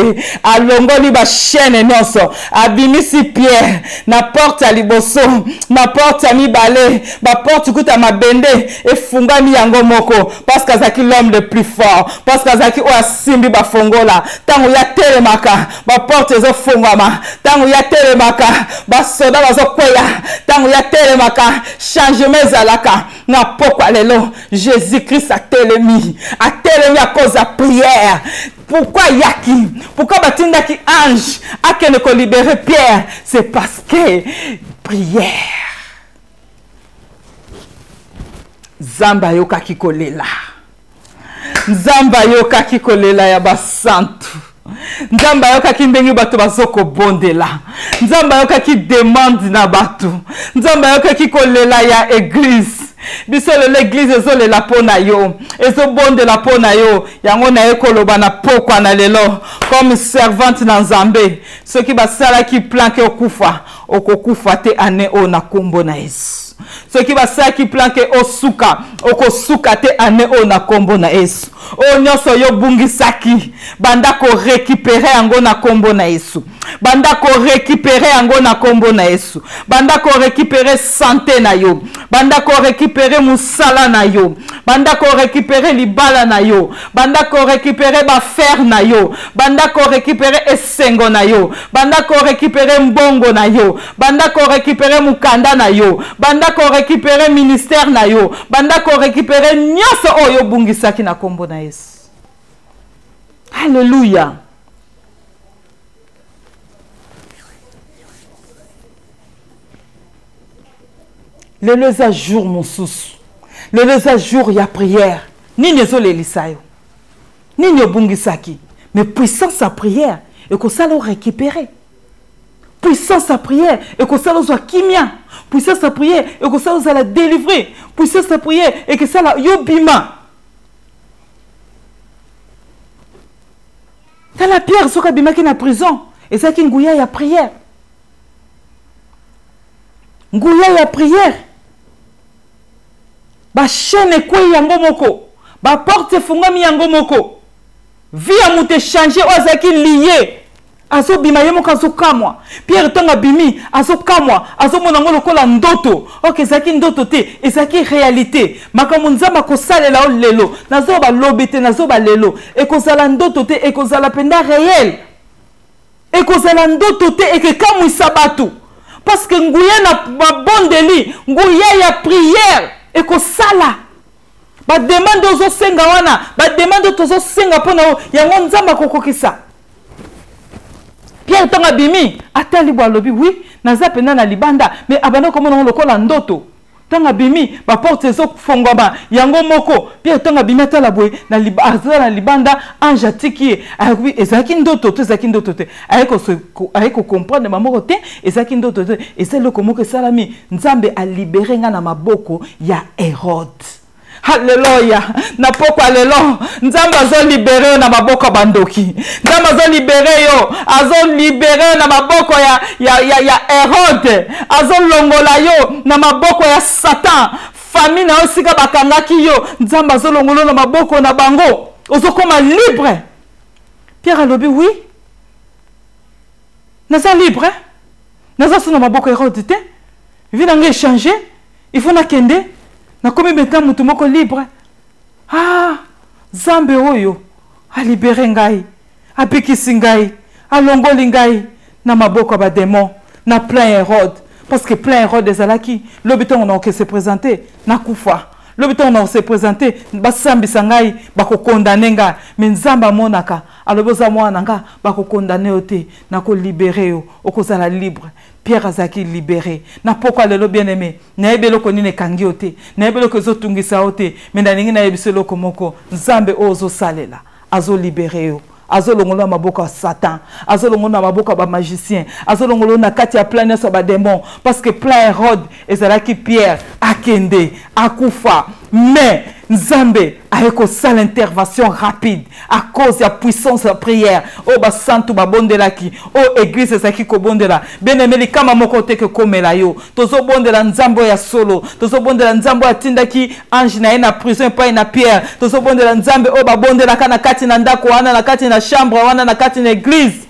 Alongoli ba chaîne nyonso, abimisi Pierre na porte ya liboso, na porte ya mibale, ba porte kuta mabende efungami yango moko, parce que azalaki l'homme le plus fort, parce que azalaki oyo asimbi bafongola. Ntango ya telemaka, ba porte ezofungwama. Ntango ya telemaka, basoda bazokweya. Ntango ya telemaka, changement ezalaka. Na pokwa lelo, Jésus-Christ atelemi, atelemi à cause ya prière. Pourquoi yaki? Pourquoi batindaki ange akende ko libérer Pierre? C'est parce que prière. Nzambe ayokaki kolela. Nzambe ayokaki kolela ya basantu. Nzambe ayokaki ndenge bato bazokobondela. Nzambe ayokaki demande na bato. Nzambe ayokaki kolela ya église. Biso lelo église ezolela mpo na yo, ezobondela mpo na yo. Yango naye koloba na pokwa na lelo comme servante na Nzambe, soki basalaki plan ke okufa, okokufa te ane oyo na kombo na Yesu. Soki basalaki plan ke osuka, okosuka te ane oyo na kombo na Yesu. Oyo nyonso yo bungisaki, banda ko récupérer yango na kombo na Yesu. Banda ko récupérer yango na kombo na Yesu. Banda ko récupérer santé na yo. Banda ko récupérer musala na yo. Banda ko récupérer libala na yo. Banda ko récupérer ba fer na yo. Banda ko récupérer esengo na yo. Banda ko récupérer mbongo na yo. Banda ko récupérer mukanda na yo. Banda ko récupérer ministère na yo. Banda ko récupérer nyonso oyo obungisaki na kombo na Yesu. Alléluia. Lelo eza jour mosusu. Lelo eza jour ya prière. Nini ezolelisa yo? Nini obungisaki? Mais puissance ya prière ekosala o récupérer. Puissance ya prière ekosala ozwa kimia. Puissance ya prière ekosala ozala délivré. Puissance ya prière ekosala yo bima. Tala Pierre soki abimaki na prison, ezalaki nguya ya prière. Nguya ya prière. Ba chaîne ekwei yango moko. Ba porte efungwami yango moko. Vie ya moto echange oyo azalaki liye azobima ye moko azokamwa. Pierre ntango abimi azokamwa, azomona yango lokola ndoto. Ok, ezalaki ndoto te, ezalaki réalité. Makambo Nzambe akosalela yo lelo, nazoba lobi te, nazoba lelo, ekozala ndoto te, ekozala mpenza réel. Ekozala ndoto te, ekekamwisa bato. Parce que nguya na mabondeli, nguya ya prière ekosala. Ba demande ozosenga wana, ba demande tozosenga mpo na yo, yango Nzambe akokokisa. Pierre ntango abimi, atali bo alobi oui, naza mpenza na libanda, mais abanda komona yango lokola ndoto. Ntango abimi, ba porte ezofongwama yango moko. Pierre ntango abimi atala boye, na aza na libanda, ange atiki ye. Ayebi ezalaki ndoto to ezalaki ndoto te. Aye ko comprendre ma moko te, ezalaki ndoto te, eza eloko moko esalami. Nzambe a libere nga na maboko ya Hérode. Alléluia. Na pokwa lelo, Nzambe azo libere yo na maboko ya bandoki. Nzambe azo libere yo, azo libere yo na maboko ya Hérode. Azo longola yo na maboko ya Satan. Famille na yo sika bakangaki yo, Nzambe azo longola yo na maboko na bango. Ozokoma libre. Pierre alobi oui. Naza libre. Naza so na maboko ya Hérode te. Vie na ngai échanger. Il faut nakende. Nakomi maintenant mutu moko libre. Ah, Nzambe oyo a libéré ngai, abikisi ngai, alongoli ngai na maboko ya ba démons, na plein Hérode. Parce que plein Hérode ezalaki lobi ntango na se présenter nakufa. Lobi ntango na se présenter basambisa ngai, bakokondane ngai. Mais Nzambe amonaka, alobi oza mwana nga, bakokondane yo te, nakolibere yo, okozala libre. Pierre azalaki libéré. Na pokwa lelo bien-aimé, nayebi eloko nini ekangi yo te, nayebi eloko ezotungisa yo te, mais nalingi nayebisa eloko moko, Nzambe oyo ozosalela azolibere yo, azolongola na maboko ya Satan, azolongola na maboko ya ba magicien, azolongola na kati ya plein nyonso ya ba démon, parce que plein Hérode ezalaki Pierre akende akufa, mais Nzambe aye kosala intervention rapide à cause ya puissance ya prière oyo basantu babondelaki, oyo église ezalaki kobondela. Bien-aimé, likama moko te ke komela yo. Tozobondela Nzambe oyo ya solo, tozobondela Nzambe oyo atindaki ange na ye na prison epai na Pierre, tozobondela Nzambe oyo babondelaka na kati na ndako wana, na kati na chambre wana, na kati na église.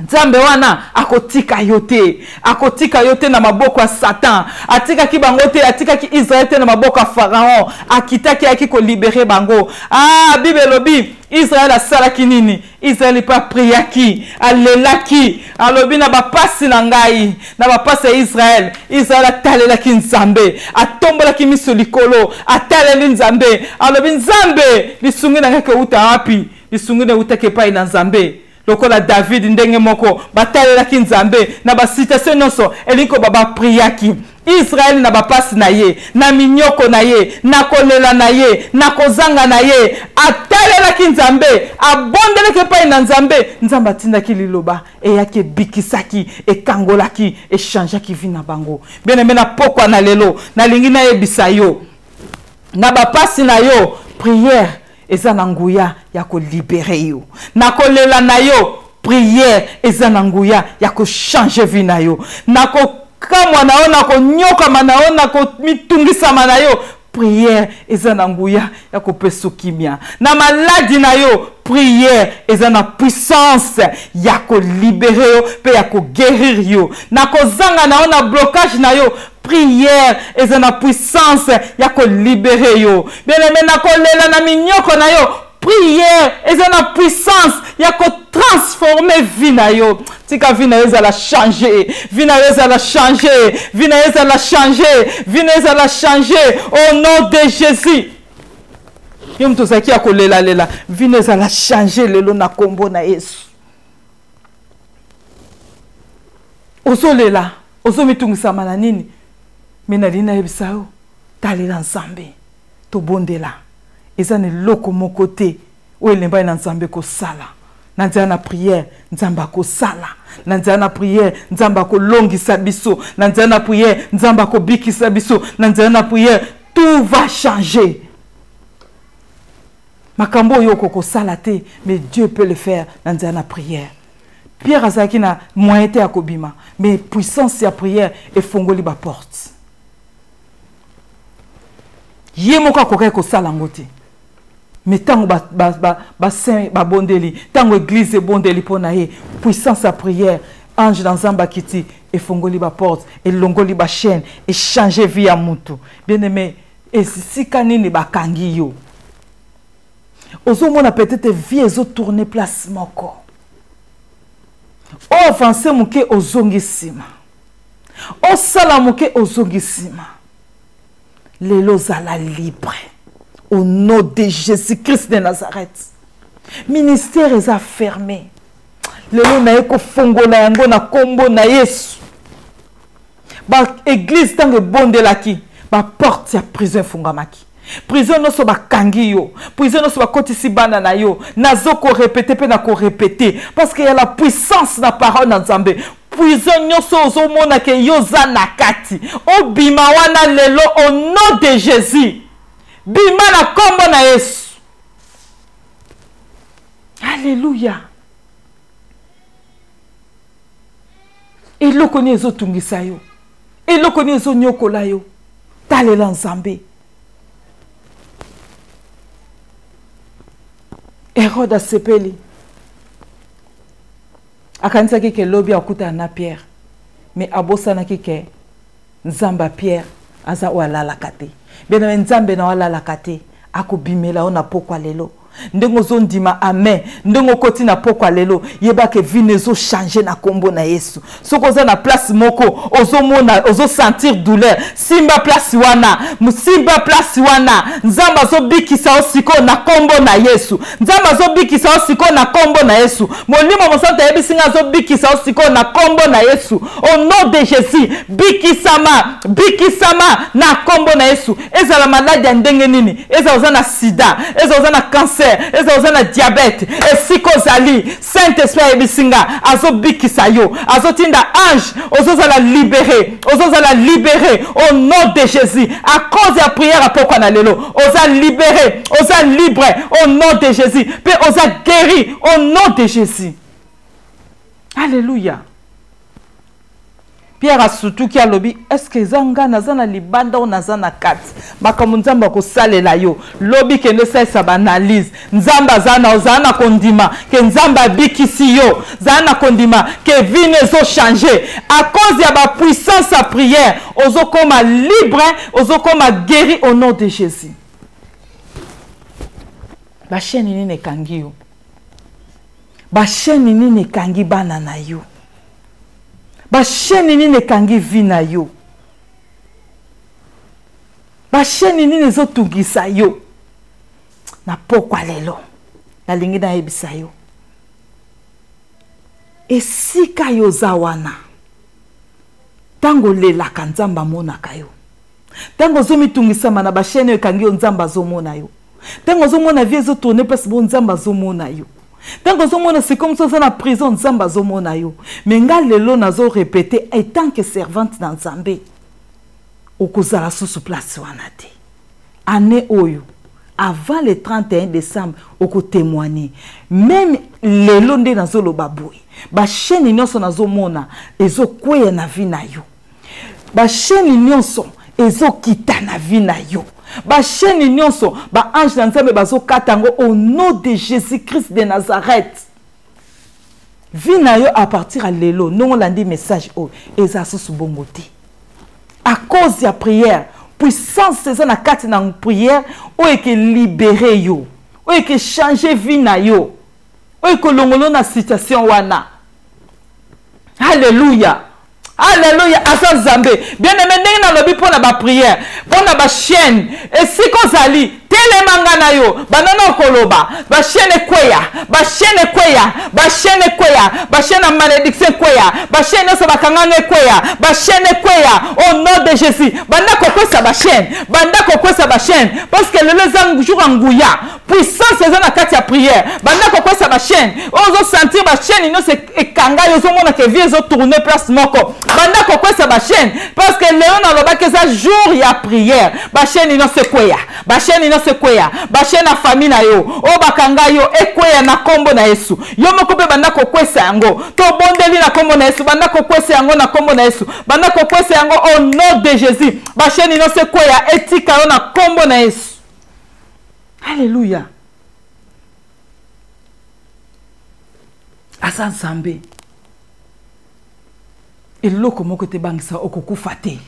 Nzambe wana akotika yo te, akotika yo te na maboko ya Satan. Atikaki bango te, atikaki Israël te na maboko ya Pharaon, akitaki ayaki kolibere bango. Ah, Bible elobi Israël asalaki nini? Israël mpe apriaki, alelaki, alobi na bapasi na ngai, na bapasi ya Israël. Israël atalelaki Nzambe, atombolaki miso likolo, ataleli Nzambe, alobi Nzambe, lisungi na ngai keuta wapi? Lisungi na eutaki epai na Nzambe. Lokola David ndenge moko batalelaki Nzambe na ba situation nyonso, elingi koba bapriaki Israël na bapasi na ye, na minyoko na ye, na kolela na ye, na kozanga na ye, atalelaki Nzambe, abondelaki epai na Nzambe. Nzambe atindaki liloba, eyaki, ebikisaki, ekangolaki, echangeaki vie na bango. Bien-aimé, na pokwa na lelo, nalingi nayebisa yo, na bapasi na yo, prière eza na nguya ya kolibere yo. Na kolela na yo, prière eza na nguya ya kochanger vie na yo. Na kokamwa na yo, na konyokama na yo, na komitungisama na yo, prière eza na nguya ya kopesa kimia. Na maladi na yo, prière eza na puissance ya kolibere yo pe ya koguérir yo. Na kozanga na yo, na blocage na yo, prière eza na puissance ya kolibere yo. Bien-aimé, na kolela na minyoko na yo, prière eza na puissance ya kotransformer vie na yo. Tika vie na yo ezala changer, vie na yo ezala changer, vie na yo ezala changer, vie na yo ezala changer au nom de Jésus. Yo moto ozalaki ya kolelalela, vie na yo ezala changer lelo na kombo na Yesu. Ozolela, ozomitungisama na nini? Me nalingi nayebisa yo, talela Nzambe, tobondela. Eza na eloko moko te oyo elembani na Nzambe kosala. Na nzela na prière, Nzambe akosala. Na nzela na prière, Nzambe akolongisa biso. Na nzela na prière, Nzambe akobikisa biso. Na nzela na prière, tout va changer. Makambo oyo okokosala te, mais Dieu peut le faire na nzela na prière. Pierre azalaki na moyen te ya kobima, mais puissance ya prière efongoli ba porte. Ye moko akokaki kosala yango te, mais ntango basaint babondeli, ntango église ebondeli mpo na ye, puissance ya prière, ange na Nzambe akiti, efongoli baporte, elongoli bachaîne, echange vie ya mutu. Bien aimé, esika nini bakangi yo? Ozomona peut-être vie ezotourne place moko, oavance moke ozongi nsima, osala moke ozongi nsima. Lelo ozala libre au nom de Jésus-Christ de Nazareth. Ministère eza fermé, lelo naye kofongola yango na nkombo na Yesu. Baeglise ntango ebondelaki, baporte ya prison efungamaki. Prison nyonso bakangi yo, prison nyonso bakotisi bana na yo, nazo korepete mpe na korepete, parce que ya la puissance na parole na Nzambe. Prison nyonso ozomona ke yo oza na kati, obima wana lelo au nom de Jésus. Bima na nkombo na Yesu. Alleluya. Eloko nini ezotungisa yo? Eloko nini ezonyokola yo? Talela Nzambe. Herode asepeli, akanisaki ke lobi akutana na Pierre, mais abosanaki ke Nzambe ya Pierre aza oyo alalaka te. Bien aimé, Nzambe na oyo alalaka te akobimela yo na pokwa lelo. Ndenge ozondima amen, ndenge okoti na pokwa lelo, yeba ke vie ezochange na kombo na Yesu. Soki oza na place moko ozomona, ozosentir douleur, simba place wana, simba place wana. Nzambe azobikisa yo sikoyo na kombo na Yesu. Nzambe azobikisa yo sikoyo na kombo na Yesu. Molimo Mosantu ayebisi nga azobikisa yo sikoyo na kombo na Yesu. Au nom de Jésus, bikisama, bikisama na kombo na Yesu. Ezala maladi ya ndenge nini, ezala oza na sida, ezala oza na cancer, ezala oza na diabète, esika ozali, Saint-Esprit ayebisi nga azobikisa yo, azotinda ange, ozozala libéré, ozozala libéré au nom de Jésus. À cause ya prière ya pokwa na lelo, oza libéré, oza libre au nom de Jésus, pe oza guéri au nom de Jésus. Alléluia. Pierre asutuki, alobi, est-ce que eza nga naza na libanda o naza na kati? Makambo Nzambe akosalela yo lobi, kende osalisa baanalyse. Nzambe aza na, ozala na kondima ke Nzambe abikisi yo, zala na kondima ke vino ezochange à cause ya bapuissance ya prière. Ozokoma libre, ozokoma guéri au nom de Jésus. Bachaîne nini ekangi yo? Bachaîne nini ekangi bana na yo? Bachaîne nini ekangi vie na yo? Bachaîne nini ezotungisa yo? Na pokwa lelo nalingi nayebisa yo, esika yo oza wana, ntango olelaka Nzambe amonaka yo. Ntango ozomitungisama na bachaîne oyo ekangi yo, Nzambe azomona yo. Ntango ozomona vie ezotourne place bo, Nzambe azomona yo. Ntango ozomona sikoyo mosu oza na prison, Nzambe azomona yo. Me nga lelo nazorepete, etant que servante na Nzambe, okozala susu place wana te. Année oyo, avant le 31 décembre, okotémoigne. Même lelo nde nazoloba boye, bachaîne nyonso nazomona ezokweya na vie na yo, bachaîne nyonso ezokita na vie na yo, bachaîne nyonso baange na Nzambe bazokata yango au nom de Jésus-Christ de Nazareth. Vie na yo à partir ya lelo, ndongo olandi message oyo, eza susu bongo te. À cause ya prière, puissance eza na kati na prière oyo eke libere yo, oyo eke change vie na yo, oyo ekolongolo na situation wana. Alléluia, alléluia. Aza Nzambe. Bien aimé, ndenge nalobi mpo na baprière, mpo na bachaîne, esika ozali, telema nga na yo, banda na okoloba bachaîne ekweya, bachaîne ekweya, bachaîne ekweya, bachaîne ya malédiction ekweya, bachaîne nyonso bakanganga ekweya, bachaîne ekweya au nom de Jésus. Banda kokwesa bachaîne, banda kokwesa bachaîne, parce que lelo eza jour ya nguya, puissance eza na kati ya prière. Banda kokwesa bachaîne oyo ozosentir, bachaîne nyonso ekanga yo, ozomona ke vie ezotourne place moko, banda kokwesa bachaîne, parce que lelo nalobaki eza jour ya prière. Bachaîne nyonso ekweya, bachaîne nyonso. ekweya. Bachaîne ya famille na yo oyo bakanga yo ekweya na nkombo na Yesu. Yo moko mpe banda kokwesa yango. Tobondeli na nkombo na Yesu, banda kokwesa yango na nkombo na Yesu, banda kokwesa yango au nom de Jésus. Bachaîne nyonso ekweya, etika yo na nkombo na Yesu. Alléluia. Aza Nzambe. Eloko moko te bangisa, okokufa te.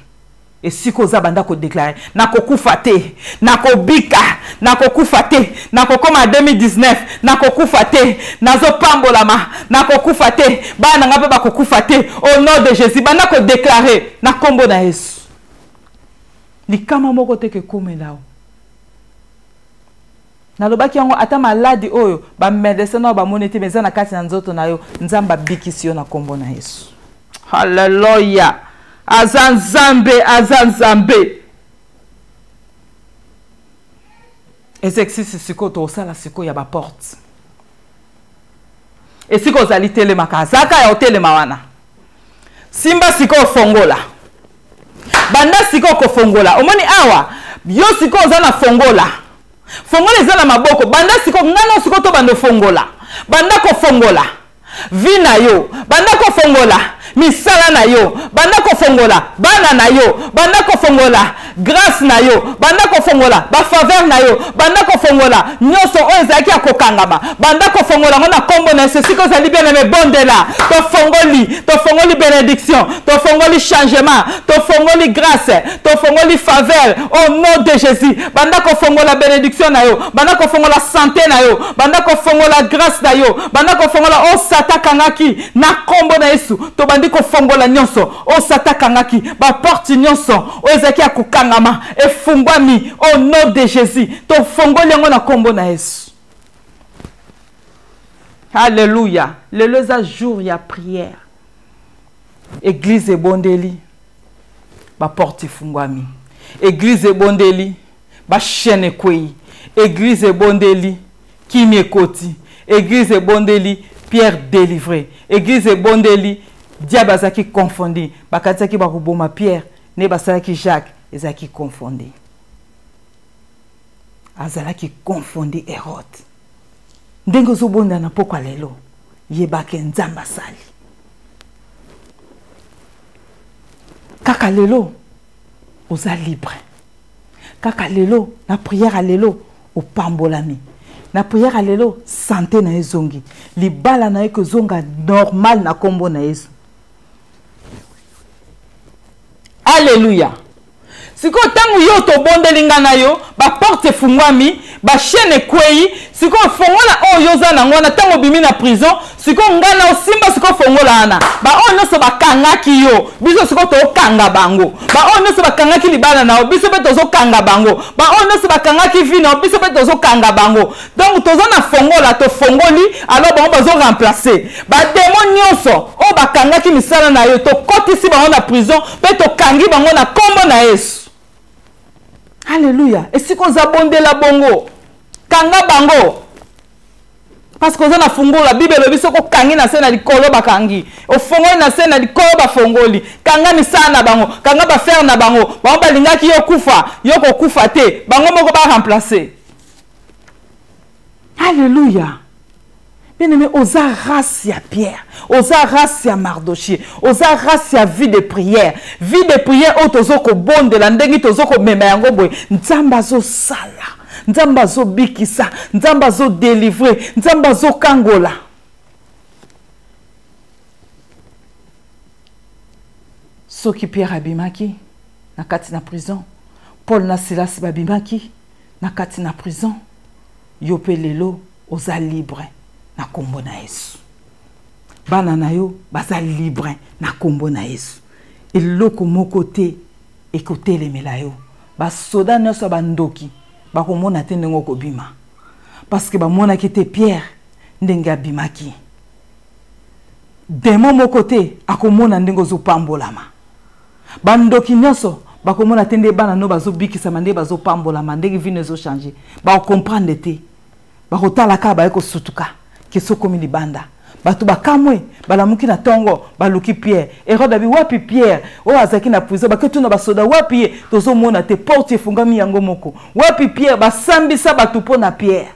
Esika oza, banda kodeklare: nakokufa te, nakobika, nakokufa te, nakokoma 2019, nakokufa te, nazopambolama, nakokufa te, bana na nga mpe bakokufa te, au nom de Jésus. Banda kodeklare na nkombo na Yesu. Likama moko te kekomela yo. Nalobaki yango, ata maladi oyo bamédecin na oyo bamoni te, eza na kati na nzoto na yo, Nzambe abikisi yo na nkombo na Yesu. Halleluya! Aza Nzambe, aza Nzambe. Exercice sikoyo tokosala sikoyo ya baporte. Esika ozali, telemaka, azalaka ya otelema wana. Simba sikoyo, fongola, banda sikoyo kofongola. Omoni awa, yo sikoyo oza na fongola, fongola eza na maboko. Banda sikoyo, ngana sikoyo tobanda ofongola. Banda kofongola vie na yo, banda kofongola misala na yo, banda kofongola bana na yo, banda kofongola grâce na yo, banda kofongola bafaveur na yo, banda kofongola nyonso oyo ezalaki ya kokangama, banda kofongola yango na nkombo na Yesu. Esika ozali, bien aimé, bondela. Tofongoli, tofongoli bénédiction, tofongoli changement, tofongoli grâce, tofongoli faveur au nom de Jésus. Banda kofongola bénédiction na yo, banda kofongola santé na yo, banda kofongola grâce na yo, banda kofongola oyo Satan akangaki na nkombo na Yesu. Tobandi kofongola nyonso oyo Satan akangaki. Baporte nyonso oyo ezalaki ya kokangama efungwami au nom de Jésus. Tofongoli yango na nkombo na Yesu. Alleluya! Lelo eza jour ya prière. Église ebondeli, baporte efungwami. Église ebondeli, bachaîne ekwei. Église ebondeli, kimi ekoti. Église ebondeli, Pierre délivré. Église ebondeli, diable azalaki confondu. Bakatisaki bakoboma Pierre, nde basalaki Jacques, ezalaki confondu, azalaki confondu. Hérode, ndenge ozobonda na pokwa lelo, yebake Nzambe asali kaka lelo oza libre. Kaka lelo na prière ya lelo opambolami. Na prière ya lelo santé na ezongi, libala na ye kozonga normal na nkombo na Yesu. Alleluya! Sikoyo ntango yo tobondeli, nga na yo, baporte efungwami, bachaîne ekwei. Sikoyo fongola oyo yo oza nango wana. Ntango obimi na prison, sikoyo nga na osimba sikoyo fongola wana. Baoyo nyonso bakangaki yo, biso sikoyo tokanga bango. Baoyo nyonso bakangaki libala na yo, biso mpe tozokanga bango. Baoyo nyonso bakangaki vie na yo, biso mpe tozokanga bango. Donc toza na fongola, tofongoli, alors bango bazoremplace. Bademo nyonso oyo bakangaki misala na yo, tokotisi bango na prison mpe tokangi bango na nkombo na Yesu. Alleluya! Esika oza, bondela bongo, kanga bango, parce que oza na fungola. Bible elobi soki okangi na se na likolo, bakangi, ofongoli na se na likolo, bafongoli. Kanga misala na bango, kanga baaffaire na bango. Bango balingaki yo kufa, yo kokufa te, bango moko baremplace. Alleluya! Bien-aimé, oza race ya Pierre, oza race ya Mardochée, oza race ya vie de prière. Vie de prière oyo tozo kobondela, ndenge tozo komema yango boye, Nzambe azosala, Nzambe azobikisa, Nzambe azodelivre, Nzambe azokangola. Soki Pierre abimaki na kati na prison, Paul na Silas babimaki na kati na prison, yo mpe lelo oza libre na nkombo na Yesu. Bana na yo baza libre na nkombo na Yesu. Eloko moko te ekotelemela yo. Basoda nyonso ya bandoki bakomona te ndenge okobima, parce que bamonaki te Pierre ndenge abimaki. Demo moko te akomona ndenge ozopambolama. Bandoki nyonso bakomona te nde bana no bazobikisama, ndenge bazopambolama, ndenge vino ezochange. Bakokomprendre te, bakotala kaka, baye kosutuka ke sokomi libanda. Bato bakamwe, balamuki na tongo, baluki Pierre. Herode abi wapi Pierre? Oyo azalaki na prison, bake tuna basoda wapi ye? Tozomona te, porte efungami yango moko. Wapi Pierre? Basambisa bato mpo na Pierre.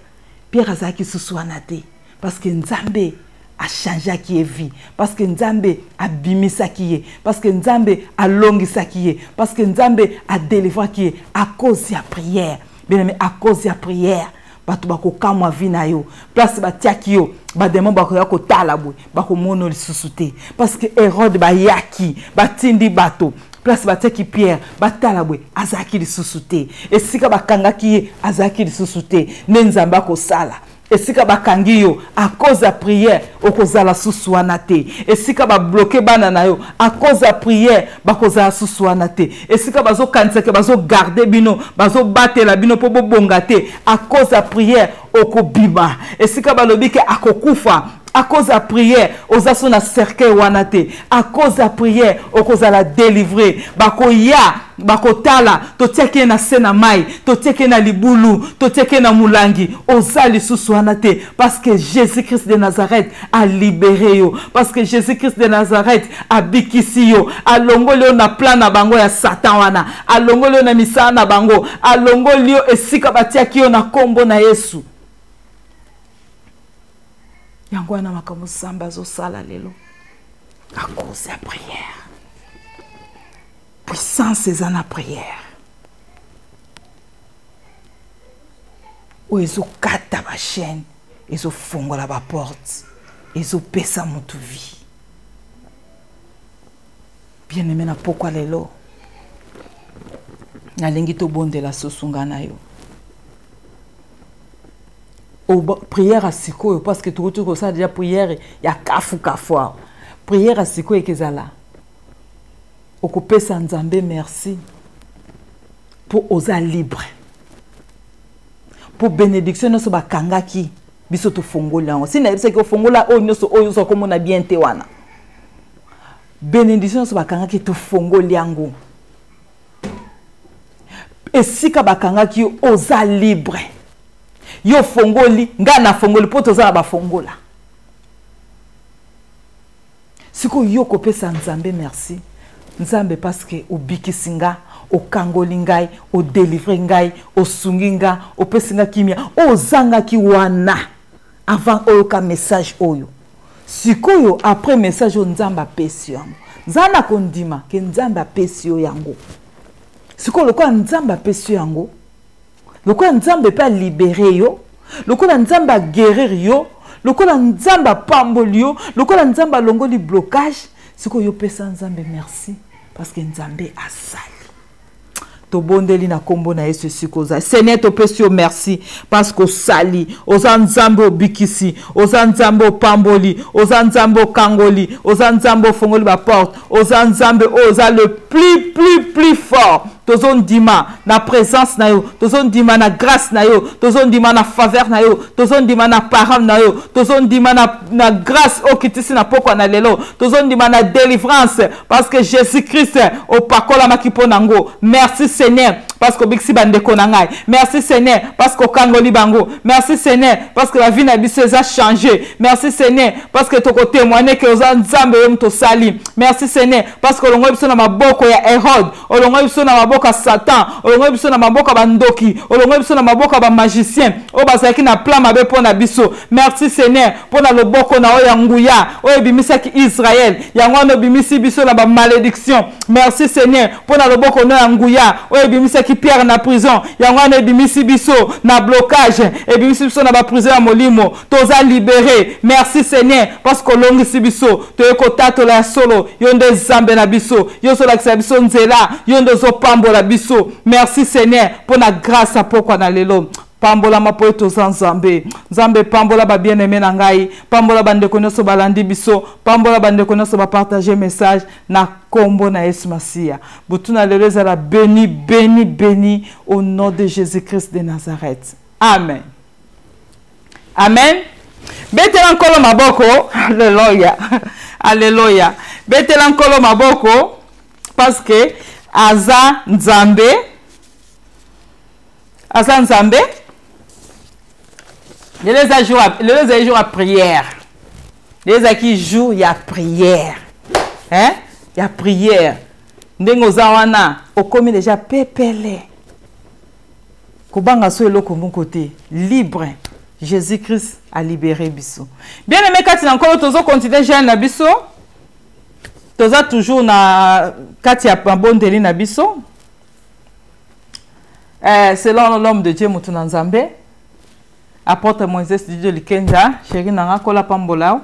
Pierre azalaki susu wana te parce que Nzambe achangeaki ye vie, parce que Nzambe abimisaki ye, parce que Nzambe alongisaki ye, parce que Nzambe adelivraki ye à cause ya prière. Bien aimé, à cause ya prière bato bakokamwa vie na yo, place batiaki yo bademo bakoya kotala boye, bakomona lisusu te parce que Hérode bayaki batindi bato place batiaki Pierre batala boye, azalaki lisusu te. Esika bakangaki ye azalaki lisusu te. Nde Nzambe akosala esika bakangi yo à cause ya prière okozala susu wana te. Esika babloke bana na yo à cause ya prière bakozala susu wana te. Esika bazokanisaka bazogarde bino, bazobatela bino mpo bobonga te, à cause ya prière okobima. Esika balobi ke akokufa, à cause ya prière oza so na cercueil wana te, à cause ya prière okozala délivré. Bakoya bakotala, totiaki ye na se na mai, totiaki ye na libulu, totiaki ye na molangi, oza lisusu wana te parce que Jésus-Christ de Nazareth a libéré yo, parce que Jésus-Christ de Nazareth abikisi yo, alongoli yo na plan na bango ya Satan wana, alongoli yo na misala na bango, alongoli yo esika batiaki yo na kombo na Yesu. Yango wana makambo Nzambe azosala lelo à cause ya prière. Puissance eza na prière oyo ezokata ba chaîne, ezofongola ba porte, ezopesa motu vie. Bien-aimé, na pokwa lelo nalingi tobondela susu nga na yo. Oba, prière ya sikoyo, parce que tokoki kosala déjà prière ya kafu kafu awa. Prière ya sikoyo ekezala okopesa Nzambe merci po oza libre, po bénédiction nyonso bakangaki biso tofongoli yango. Si nayebisaki ofongola oyo nyonso oyo oza komona bien te wana, bénédiction nyonso bakangaki tofongoli yango. Esika bakangaki yo oza libre, yo fongoli, nga na fongoli po toza na bafongola. Sikoyo yo kopesa Nzambe merci, Nzambe, parce que obikisi nga, okangoli ngai, odelivre ngai, osungi nga, opesi nga kimia oyo ozangaki wana avant oyoka message oyo. Sikoyo après message oyo Nzambe apesi yo yango, nza na kondima ke Nzambe apesi yo yango. Sikoyo lokola Nzambe apesi yo yango, lokola Nzambe mpe alibere yo, lokola Nzambe aguérir yo, lokola Nzambe apamboli yo, lokola Nzambe alongoli blocage, sikoyo yo pesa Nzambe merci parce que Nzambe asali. Tobondeli na kombo na Yesu esika oza. Seigneur, topesi yo merci parce que osali, oza Nzambe obikisi, oza Nzambe opamboli, oza Nzambe okangoli, oza Nzambe ofongoli ba porte, oza Nzambe oyo oza le plus, plus, plus fort. Tozondima na présence na yo, tozondima na grâce na yo, tozondima na faveur na yo, tozondima na parole na yo, tozondima na grâce oyo okitisi na pokwa na lelo, tozondima na délivrance parce que Jésus-Christ opakolamaki mpo nango. Merci Seigneur parce que obikisi bandeko na ngai. Merci Seigneur parce que okangoli bango. Merci Seigneur parce que la vie na biso eza changé. Merci Seigneur parce que tokotémoigner que oza Nzambe yo moto osali. Merci Seigneur parce que olongoli biso na maboko ya Hérode, olongoli biso na maboko ya Satan, olongoli biso na maboko ya bandoki, olongoli biso na maboko ya bamagicien oyo bazalaki na plan mabe mpo na biso. Merci Seigneur mpo na loboko na oyo ya nguya oyo ebimisaki Israël, yango wana obimisi biso na bamalédiction. Merci Seigneur mpo na loboko na ya nguya oyo ebimisaki Pierre na prison, yango wana ebimisi biso na blocage, ebimisi biso na baprison ya molimo, toza libéré. Merci Seigneur parce que olongisi biso, toye kotatola ya solo, yo nde Nzambe na biso, yo ozolakisa biso nzela, yo nde ozopambola biso. Merci Seigneur mpo na grâce ya pokwa na lelo. Pambolama po ete oza Nzambe. Nzambe, pambola ba bien-aimé na ngai, pambola bandeko nyonso balandi biso, pambola bandeko nyonso bapartage message na kombo na Yesu Masiya. Butu na lelo ezala béni, béni, béni au nom de Jésus-Christ de Nazareth. Amen. Amen. Betela nkolo maboko. Alléluia. Alléluia. Betela nkolo maboko parce que aza Nzambe. Aza Nzambe. Lelo eza jour ya, lelo eza jour ya prière. Lelo ezalaki jour ya prière. Hein? Ya prière. Ndenge oza wana okomi deja pepele. Kobanga so eloko moko te. Libre. Jésus-Christ a libéré biso. Bien aimé kati na nkolo tozo continuer jeûne na biso. Toza toujours na kati ya mabondeli na biso. Eh, selon l'homme de Dieu mutu na Nzambe. Apôtre Moises Didio Likenza, chéri na nga kola pambola.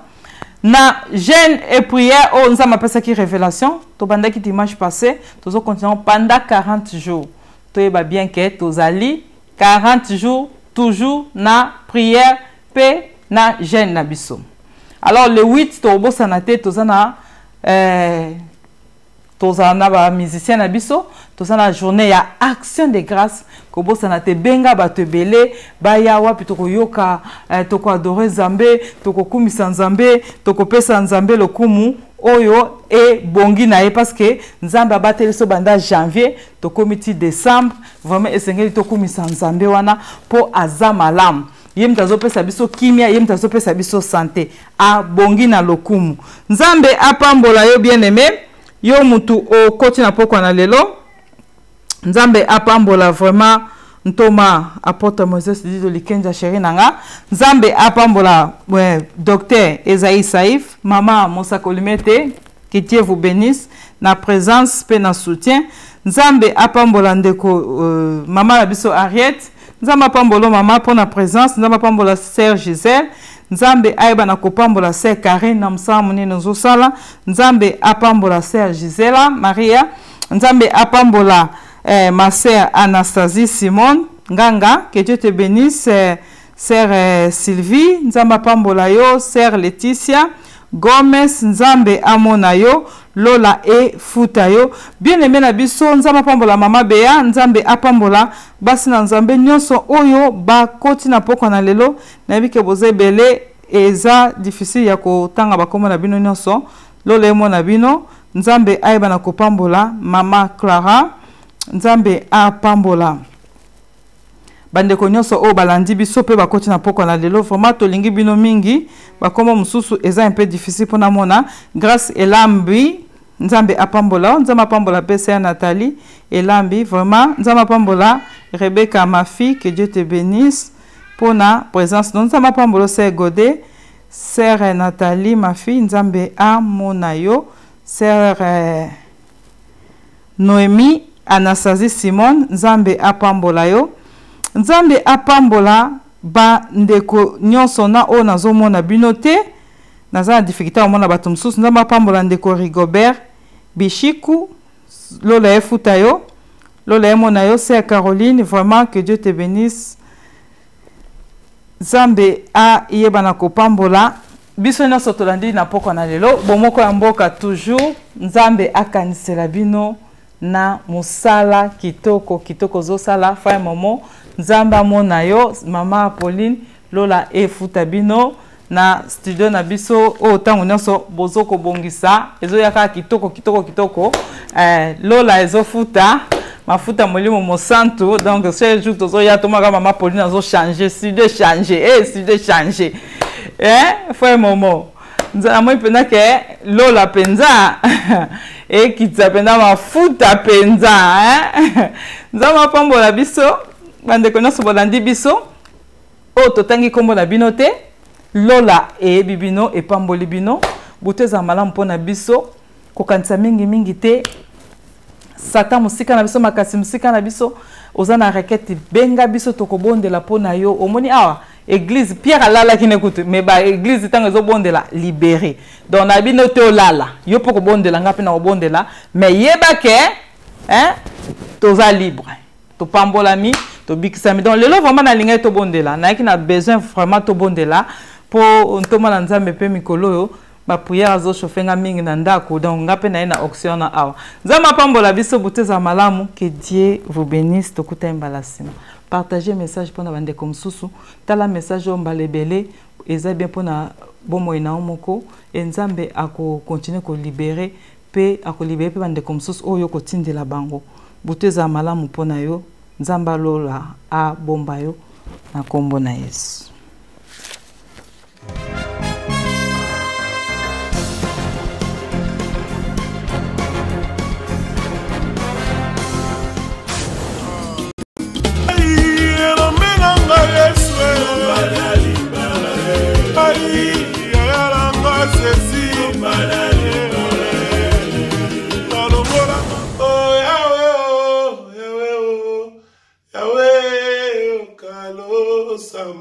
Na jeûne et prière oyo Nzambe apesaki révélation, tobandaki dimanche passé, tozo continuer pendant 40 jours. Toyeba bien que tozali 40 jours toujours na prière pe na jeûne na biso. Alors le 8 tobosana te toza na eh, tozala na ba musicien na biso toza na journée ya action de grâce kobosana te benga bato ebele baya wapi tokoyoka eh, tokoadore nzambe tokokumisa nzambe tokopesa nzambe lokumu oyo ebongi na ye parce que nzambe abateli biso banda janvier tokomi ti décembre vraiment esengeli tokumisa nzambe wana mpo aza malamu ye moto azopesa biso kimia ye moto azopesa biso sante abongi na lokumu nzambe apambola yo bien aime yo mutu okoti na pokwa na lelo nzambe apambola vraiment ntoma apôtre Moises Dido Likenza chéri na nga nzambe apambola ouais, docteur Esaïe Saif mama mosakoli mete que Dieu vous bénisse na présence pe na soutien nzambe apambola ndeko euh, mama na biso Harriet nzambe apambola mama mpo na présence nzambe apambola sœur Gisèle nzambe ayeba na kopambola sœur Karine na mosala monene ozosala nzambe apambola sœur Gisela Maria nzambe apambola eh, ma sœur Anastasie Simone Nganga que Dieu te bénisse eh, sœur eh, Sylvie nzambe apambola yo sœur Laetitia Gomes nzambe amona yo lola efuta yo bien aimé na biso nzambe apambola mama Bea nzambe apambola basi na nzambe nyonso oyo bakoti na pokwa na lelo nayebi ke boza ebele eza difficile ya kotanga bakombo na bino nyonso lola emona bino nzambe ayeba na kopambola mama Clara nzambe apambola bandeko nyonso oyo balandi biso mpe bakoti na pokwa na lelo vraiment tolingi bino mingi bakombo mosusu eza un peu difficile mpo namona Grace Elambi nzambe apambola nzambe apambola mpe sœur Nathalie Elambi vraiment nzambe apambola Rebecca ma fille que Dieu te bénisse mpona présence no nzambe apambola sœur Godet sœur Nathalie ma fille nzambe amona yo sœur eh, Noémie Anastasie Simone nzambe apambola yo nzambe apambola ba ndeko nyonso na oyo nazomona bino te naza na difficulté ya komona bato mosusu nzambe apambola ndeko Rigobert Bishiku lola efuta yo lola emona yo sœur Caroline vraiment que Dieu te bénisse nzambe ayeba na kopambola biso nyonso tolandi na pokwa na lelo bomoko ya mboka toujours nzambe akanisela bino na mosala kitoko kitoko ozosala fai momo nzambe amona yo mama Apolline lola efuta bino na studio na biso oyo ntango nyonso bozo kobongisa ezoya kaka kitoko kitoko kitoko eh, lola ezofuta mafuta molimo mosantu donc chaque jour tozoya tomaka mama Pauline azochange studio change eh, studio change eh, frère momo namoni mpenza ke lola mpenza ekitisa mpenza mafuta mpenza eh? nzambe apambola biso bandeko nyonso bolandi biso oyo totangi nkombo na bino te lola eyebi bino epamboli bino butu ezala malamu mpo na biso kokanisa mingimingi te satan mosika na biso makasi mosika na biso oza na requête benga biso tokobondela mpo na yo omoni awa église pierre alalaki ne kutu mais ba église ntango ezobondela libéré donc na bino te olala yo mpo kobondela nga mpe na kobondela mais yeba ke hein, toza libre topambolami tobikisami donc lelo vraiment nalingaki tobondela nayaki na besoin vraiment tobondela mpo ntoma na nzambe mpe mikolo oyo baprière azochauffe nga mingi na ndako donc nga mpe naye na option na awa nzambe apambola biso butu eza malamu que dieu vous bénisse tokutani mbala nsima partage message mpona bandeko mosusu tala message oyo mbala ebele eza bien mpona bomoi na yo moko e nzambe akokontinue kolibere mpe akolibere mpe bandeko mosusu oyo okotindela bango butu ezala malamu mpo na yo nzambe alola abomba yo na nkombo na yesu.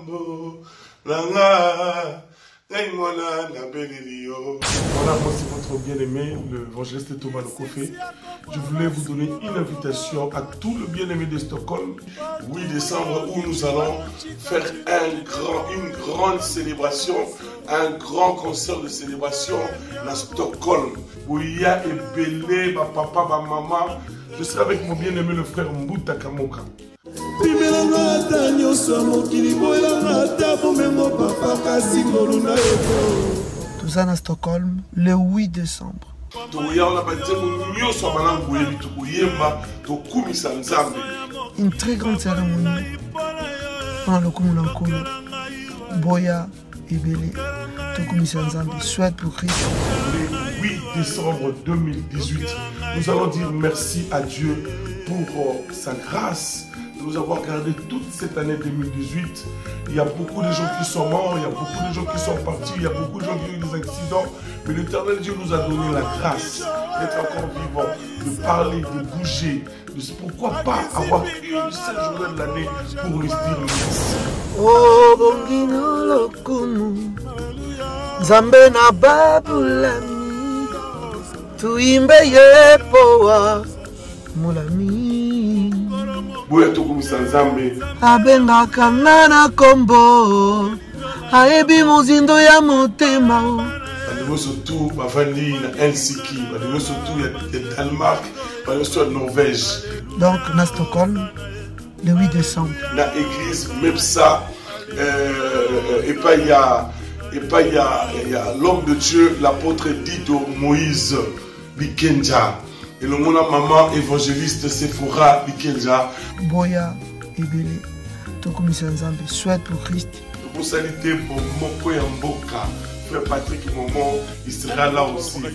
ngambo na nga ngai mwana nabeleli yo. Voilà, moi c'est votre bien-aimé, l'évangéliste Thomas Lokofé. Je voulais vous donner une invitation à tout le bien-aimé de Stockholm. 8 décembre, où nous allons faire un grand, une grande célébration, un grand concert de célébration à Stockholm. Où il y a ebele, ma papa, ma maman. Je serai avec mon bien-aimé le frère Mbuta Kamoka. Pimelanga ata nyonso ya mokili, boyelanga ata bomengo papa, kasi ngolu na yo. Toza na Stockholm le 8 décembre. Tokoya wana banzembo nyonso ya malamu boyebi, tokoyemba, tokumisa Nzambe. Une très grande cérémonie mpona lokumu na Nkolo. Boya ebele, tokumisa Nzambe. Soit pour Christ. Le 8 décembre 2018, nous allons dire merci à Dieu pour sa grâce de nous avoir gardé toute cette année 2018. Il y a beaucoup de gens qui sont morts, il y a beaucoup de gens qui sont partis, il y a beaucoup de gens qui ont eu des accidents. Mais l'Éternel Dieu nous a donné la grâce d'être encore vivant, de parler, de bouger. De, pourquoi pas avoir une seule journée de l'année pour lui dire merci. Oh, bongino lokumu, Nzambe na babulami, tuimbe ye poa molami. Boya tokumisa Nzambe. Abengaka nga na kombo, ayebi mozindo ya motema. Bandeko nyonso tu bavandi na Helsinki, bandeko nyonso tu ya Danemark, bandeko nyonso ya Norvège. Donc na Stockholm le 8 décembre. Na église Mepsa, epai ya l'homme de Dieu, l'apôtre Dido Moïse Bikenja. Et le mon maman évangéliste Sephora Bikenja. Boya ebele, tokumisa Nzambe, soit pour Christ. Tobosani te bomoko ya mboka. Frère Patrick Momo, il sera là aussi. Que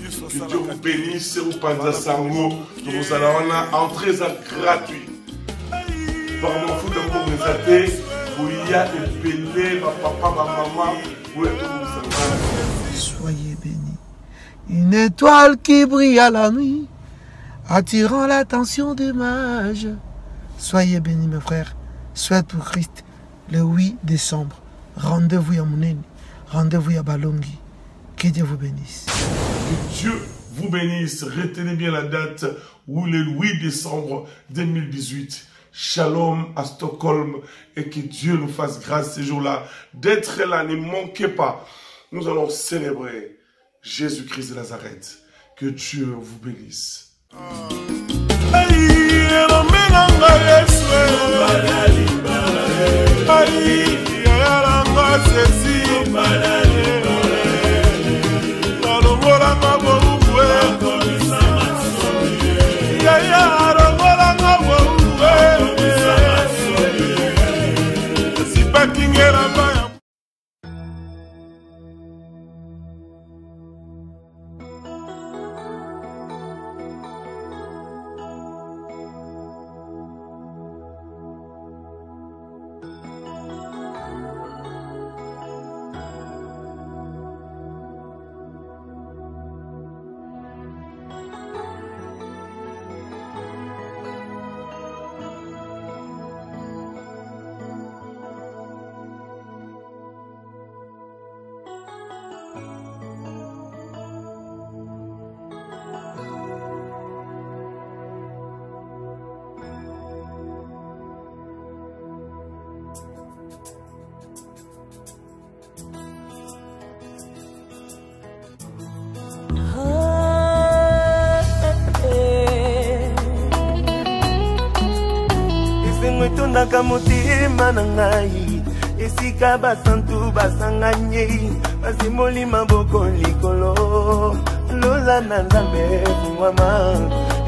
Dieu vous bénisse, Upanza Sango. Tokozala wana, entrée gratuite. Vraiment, fou de vous boya ebele, ma papa, ma maman, boya tokumisa Nzambe. Soyez bénis. Une étoile qui brille à la nuit, attirant l'attention des mages. Soyez bénis, mes frères. Soit pour Christ, le 8 décembre. Rendez-vous à Mounene, rendez-vous à Balongi. Que Dieu vous bénisse. Que Dieu vous bénisse. Retenez bien la date, où le 8 décembre 2018. Shalom à Stockholm et que Dieu nous fasse grâce ces jours-là d'être là. Ne manquez pas. Nous allons célébrer Jésus-Christ de Nazareth. Que Dieu vous bénisse. Etondaka motema na ngai, esika basantu basangani, basimoli maboko likolo, lola na Nzambe fungwama.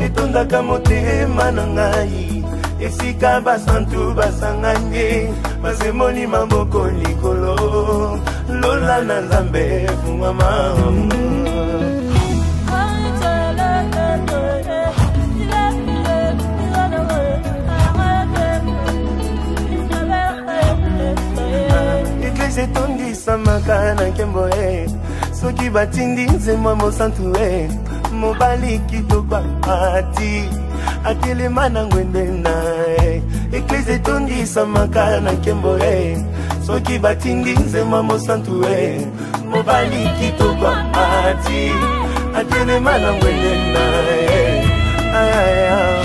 Etondaka motema na ngai, esika basantu basangani, basimoli maboko likolo, lola na Nzambe fungwama. Etondisamaka na nkembo e, soki batindi nzembo mosantu e, mobali kitoko ati atelema na ngwende na e. Eglise etondisamaka na nkembo e, Soki batindi nzema mosantu e mobali kitoko amati atelema na ngwende na ye. Ay, ay, ay.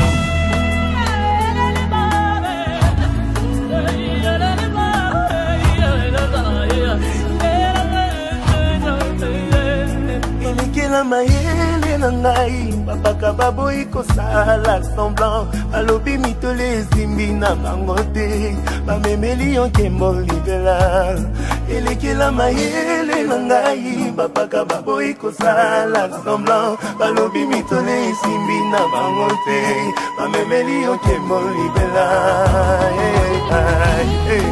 Elekela mayele na ngai, babaka baboyi kosala semblant, balobi mitole esimbi na bango te, bamemeli yo nkembo libela. Elekela mayele na ngai, babaka baboyi kosala semblant, balobi mitole esimbi na bango te, bamemeli yo nkembo libela. Hey, hey, hey.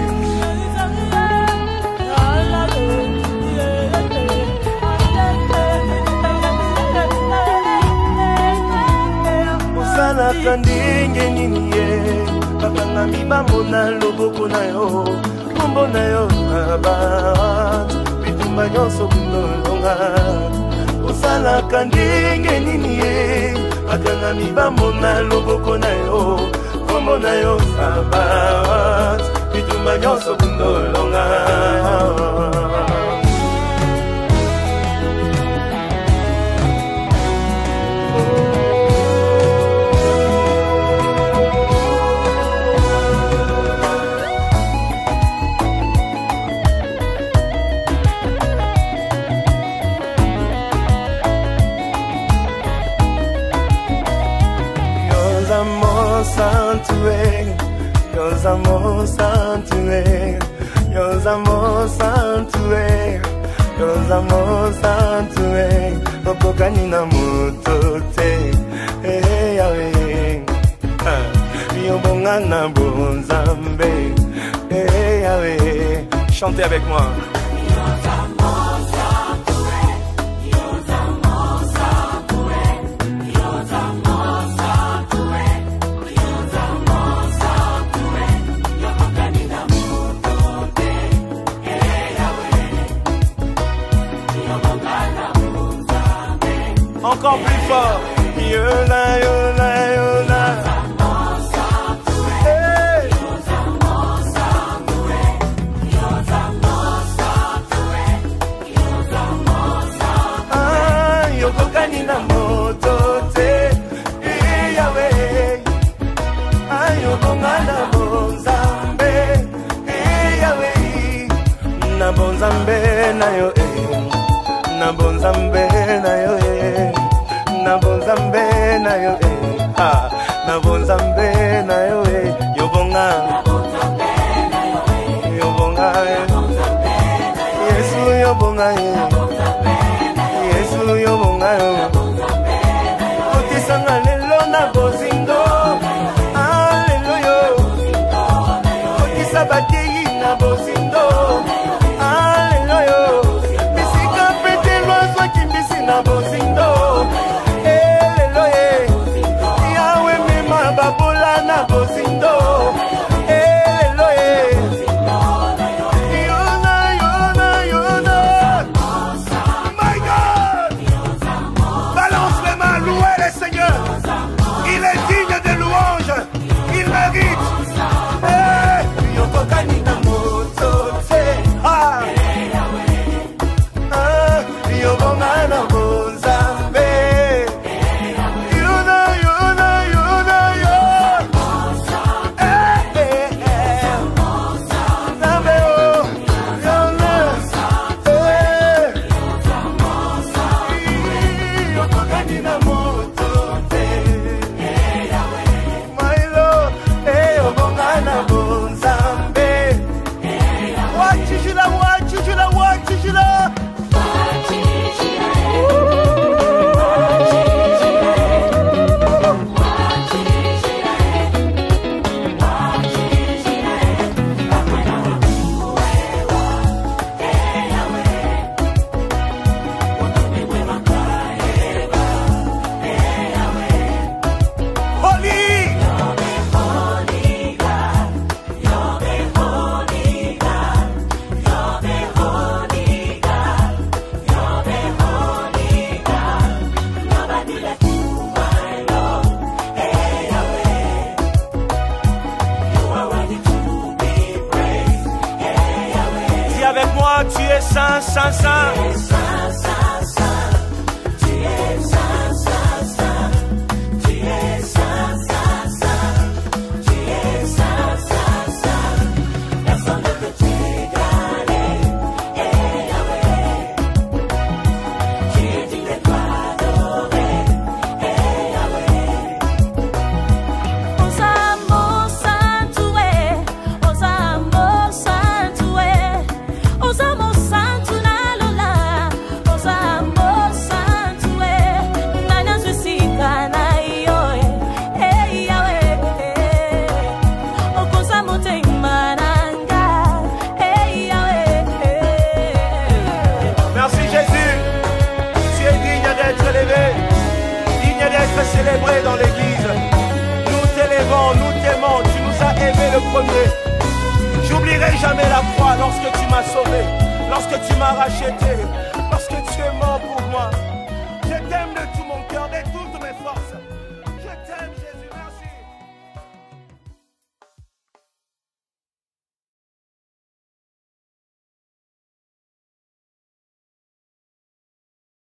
Osalaka ndenge nini ye, bakangami bamona loboko na yo, nkombo na yo na bato bitumba nyonso kundolonga. Osalaka ndenge nini ye, bakangami bamona loboko na yo, nkombo na yo sabat bitumba nyonso kundolonga. Yoza mosantu e, yoza mosantu e, yoza mosantu e, yoza mosantu e, okokani na moto te, eh, Yahweh. Ah, yobonga na bonzambe, eh, Yahweh. Chantez avec moi. Encore plus fort. Yola, yola, yola. Hey. Ah, yokokani na moto te, Eh, Yahweh. Ah, yobonga na bonzambe, Eh, Yahweh. Na bonzambe na yo, eh. Na bonzambe na yo, eh. Na bonzambe na yo, eh. Ah, na bonzambe na yo, eh. Yobonga, yobonga, eh. Yesu yobonga, eh. Yesu yobonga yo. Kotisanga lelo na bozindo, ah, lelo yo. Kotisa bakei na bozindo, ah, lelo yo. Bisika petelo azwaki mbisi na bozindo, eh, lelo ye. Yawe mema babola na bozindo, eh, lelo ye. Yona, yona, yona. My God! Balance les mains, louez le Seigneur. Il est digne de louange. Il mérite. Eh, yokokani na moto te. Ah. Ah, yobonga na bonzambe. Yona, yona, yona, yo. Eh, eh, eh. Nzambe, oh, yona. Eh. Yokokani na moto te. My Lord, eh, yobonga na bonzambe. Wachijila, wachijila, wachijila. Holy! Tu es saint, saint, saint. Tu es saint, saint, saint. Tu es saint, saint, saint. Tu es saint, saint, saint. Tu es saint, saint, saint. Personne ne peut t'égaler. Eh Yahweh. Tu es digne d'être adoré. Eh Yahweh. Oza mosantu e, oza mosantu e, oza mosantu na lola, oza mosantu e, nani azwi sika na yo e, eh Yahweh, okoza motema na nga, eh Yahweh. Merci Jésus. Tu es digne d'être élevé, digne d'être célébré dans l'église. Nous t'élevons, nous t'aimons, tu nous as aimés le premier. J'oublierai jamais la croix lorsque tu m'as sauvé, lorsque tu m'as racheté, lorsque tu es mort pour moi.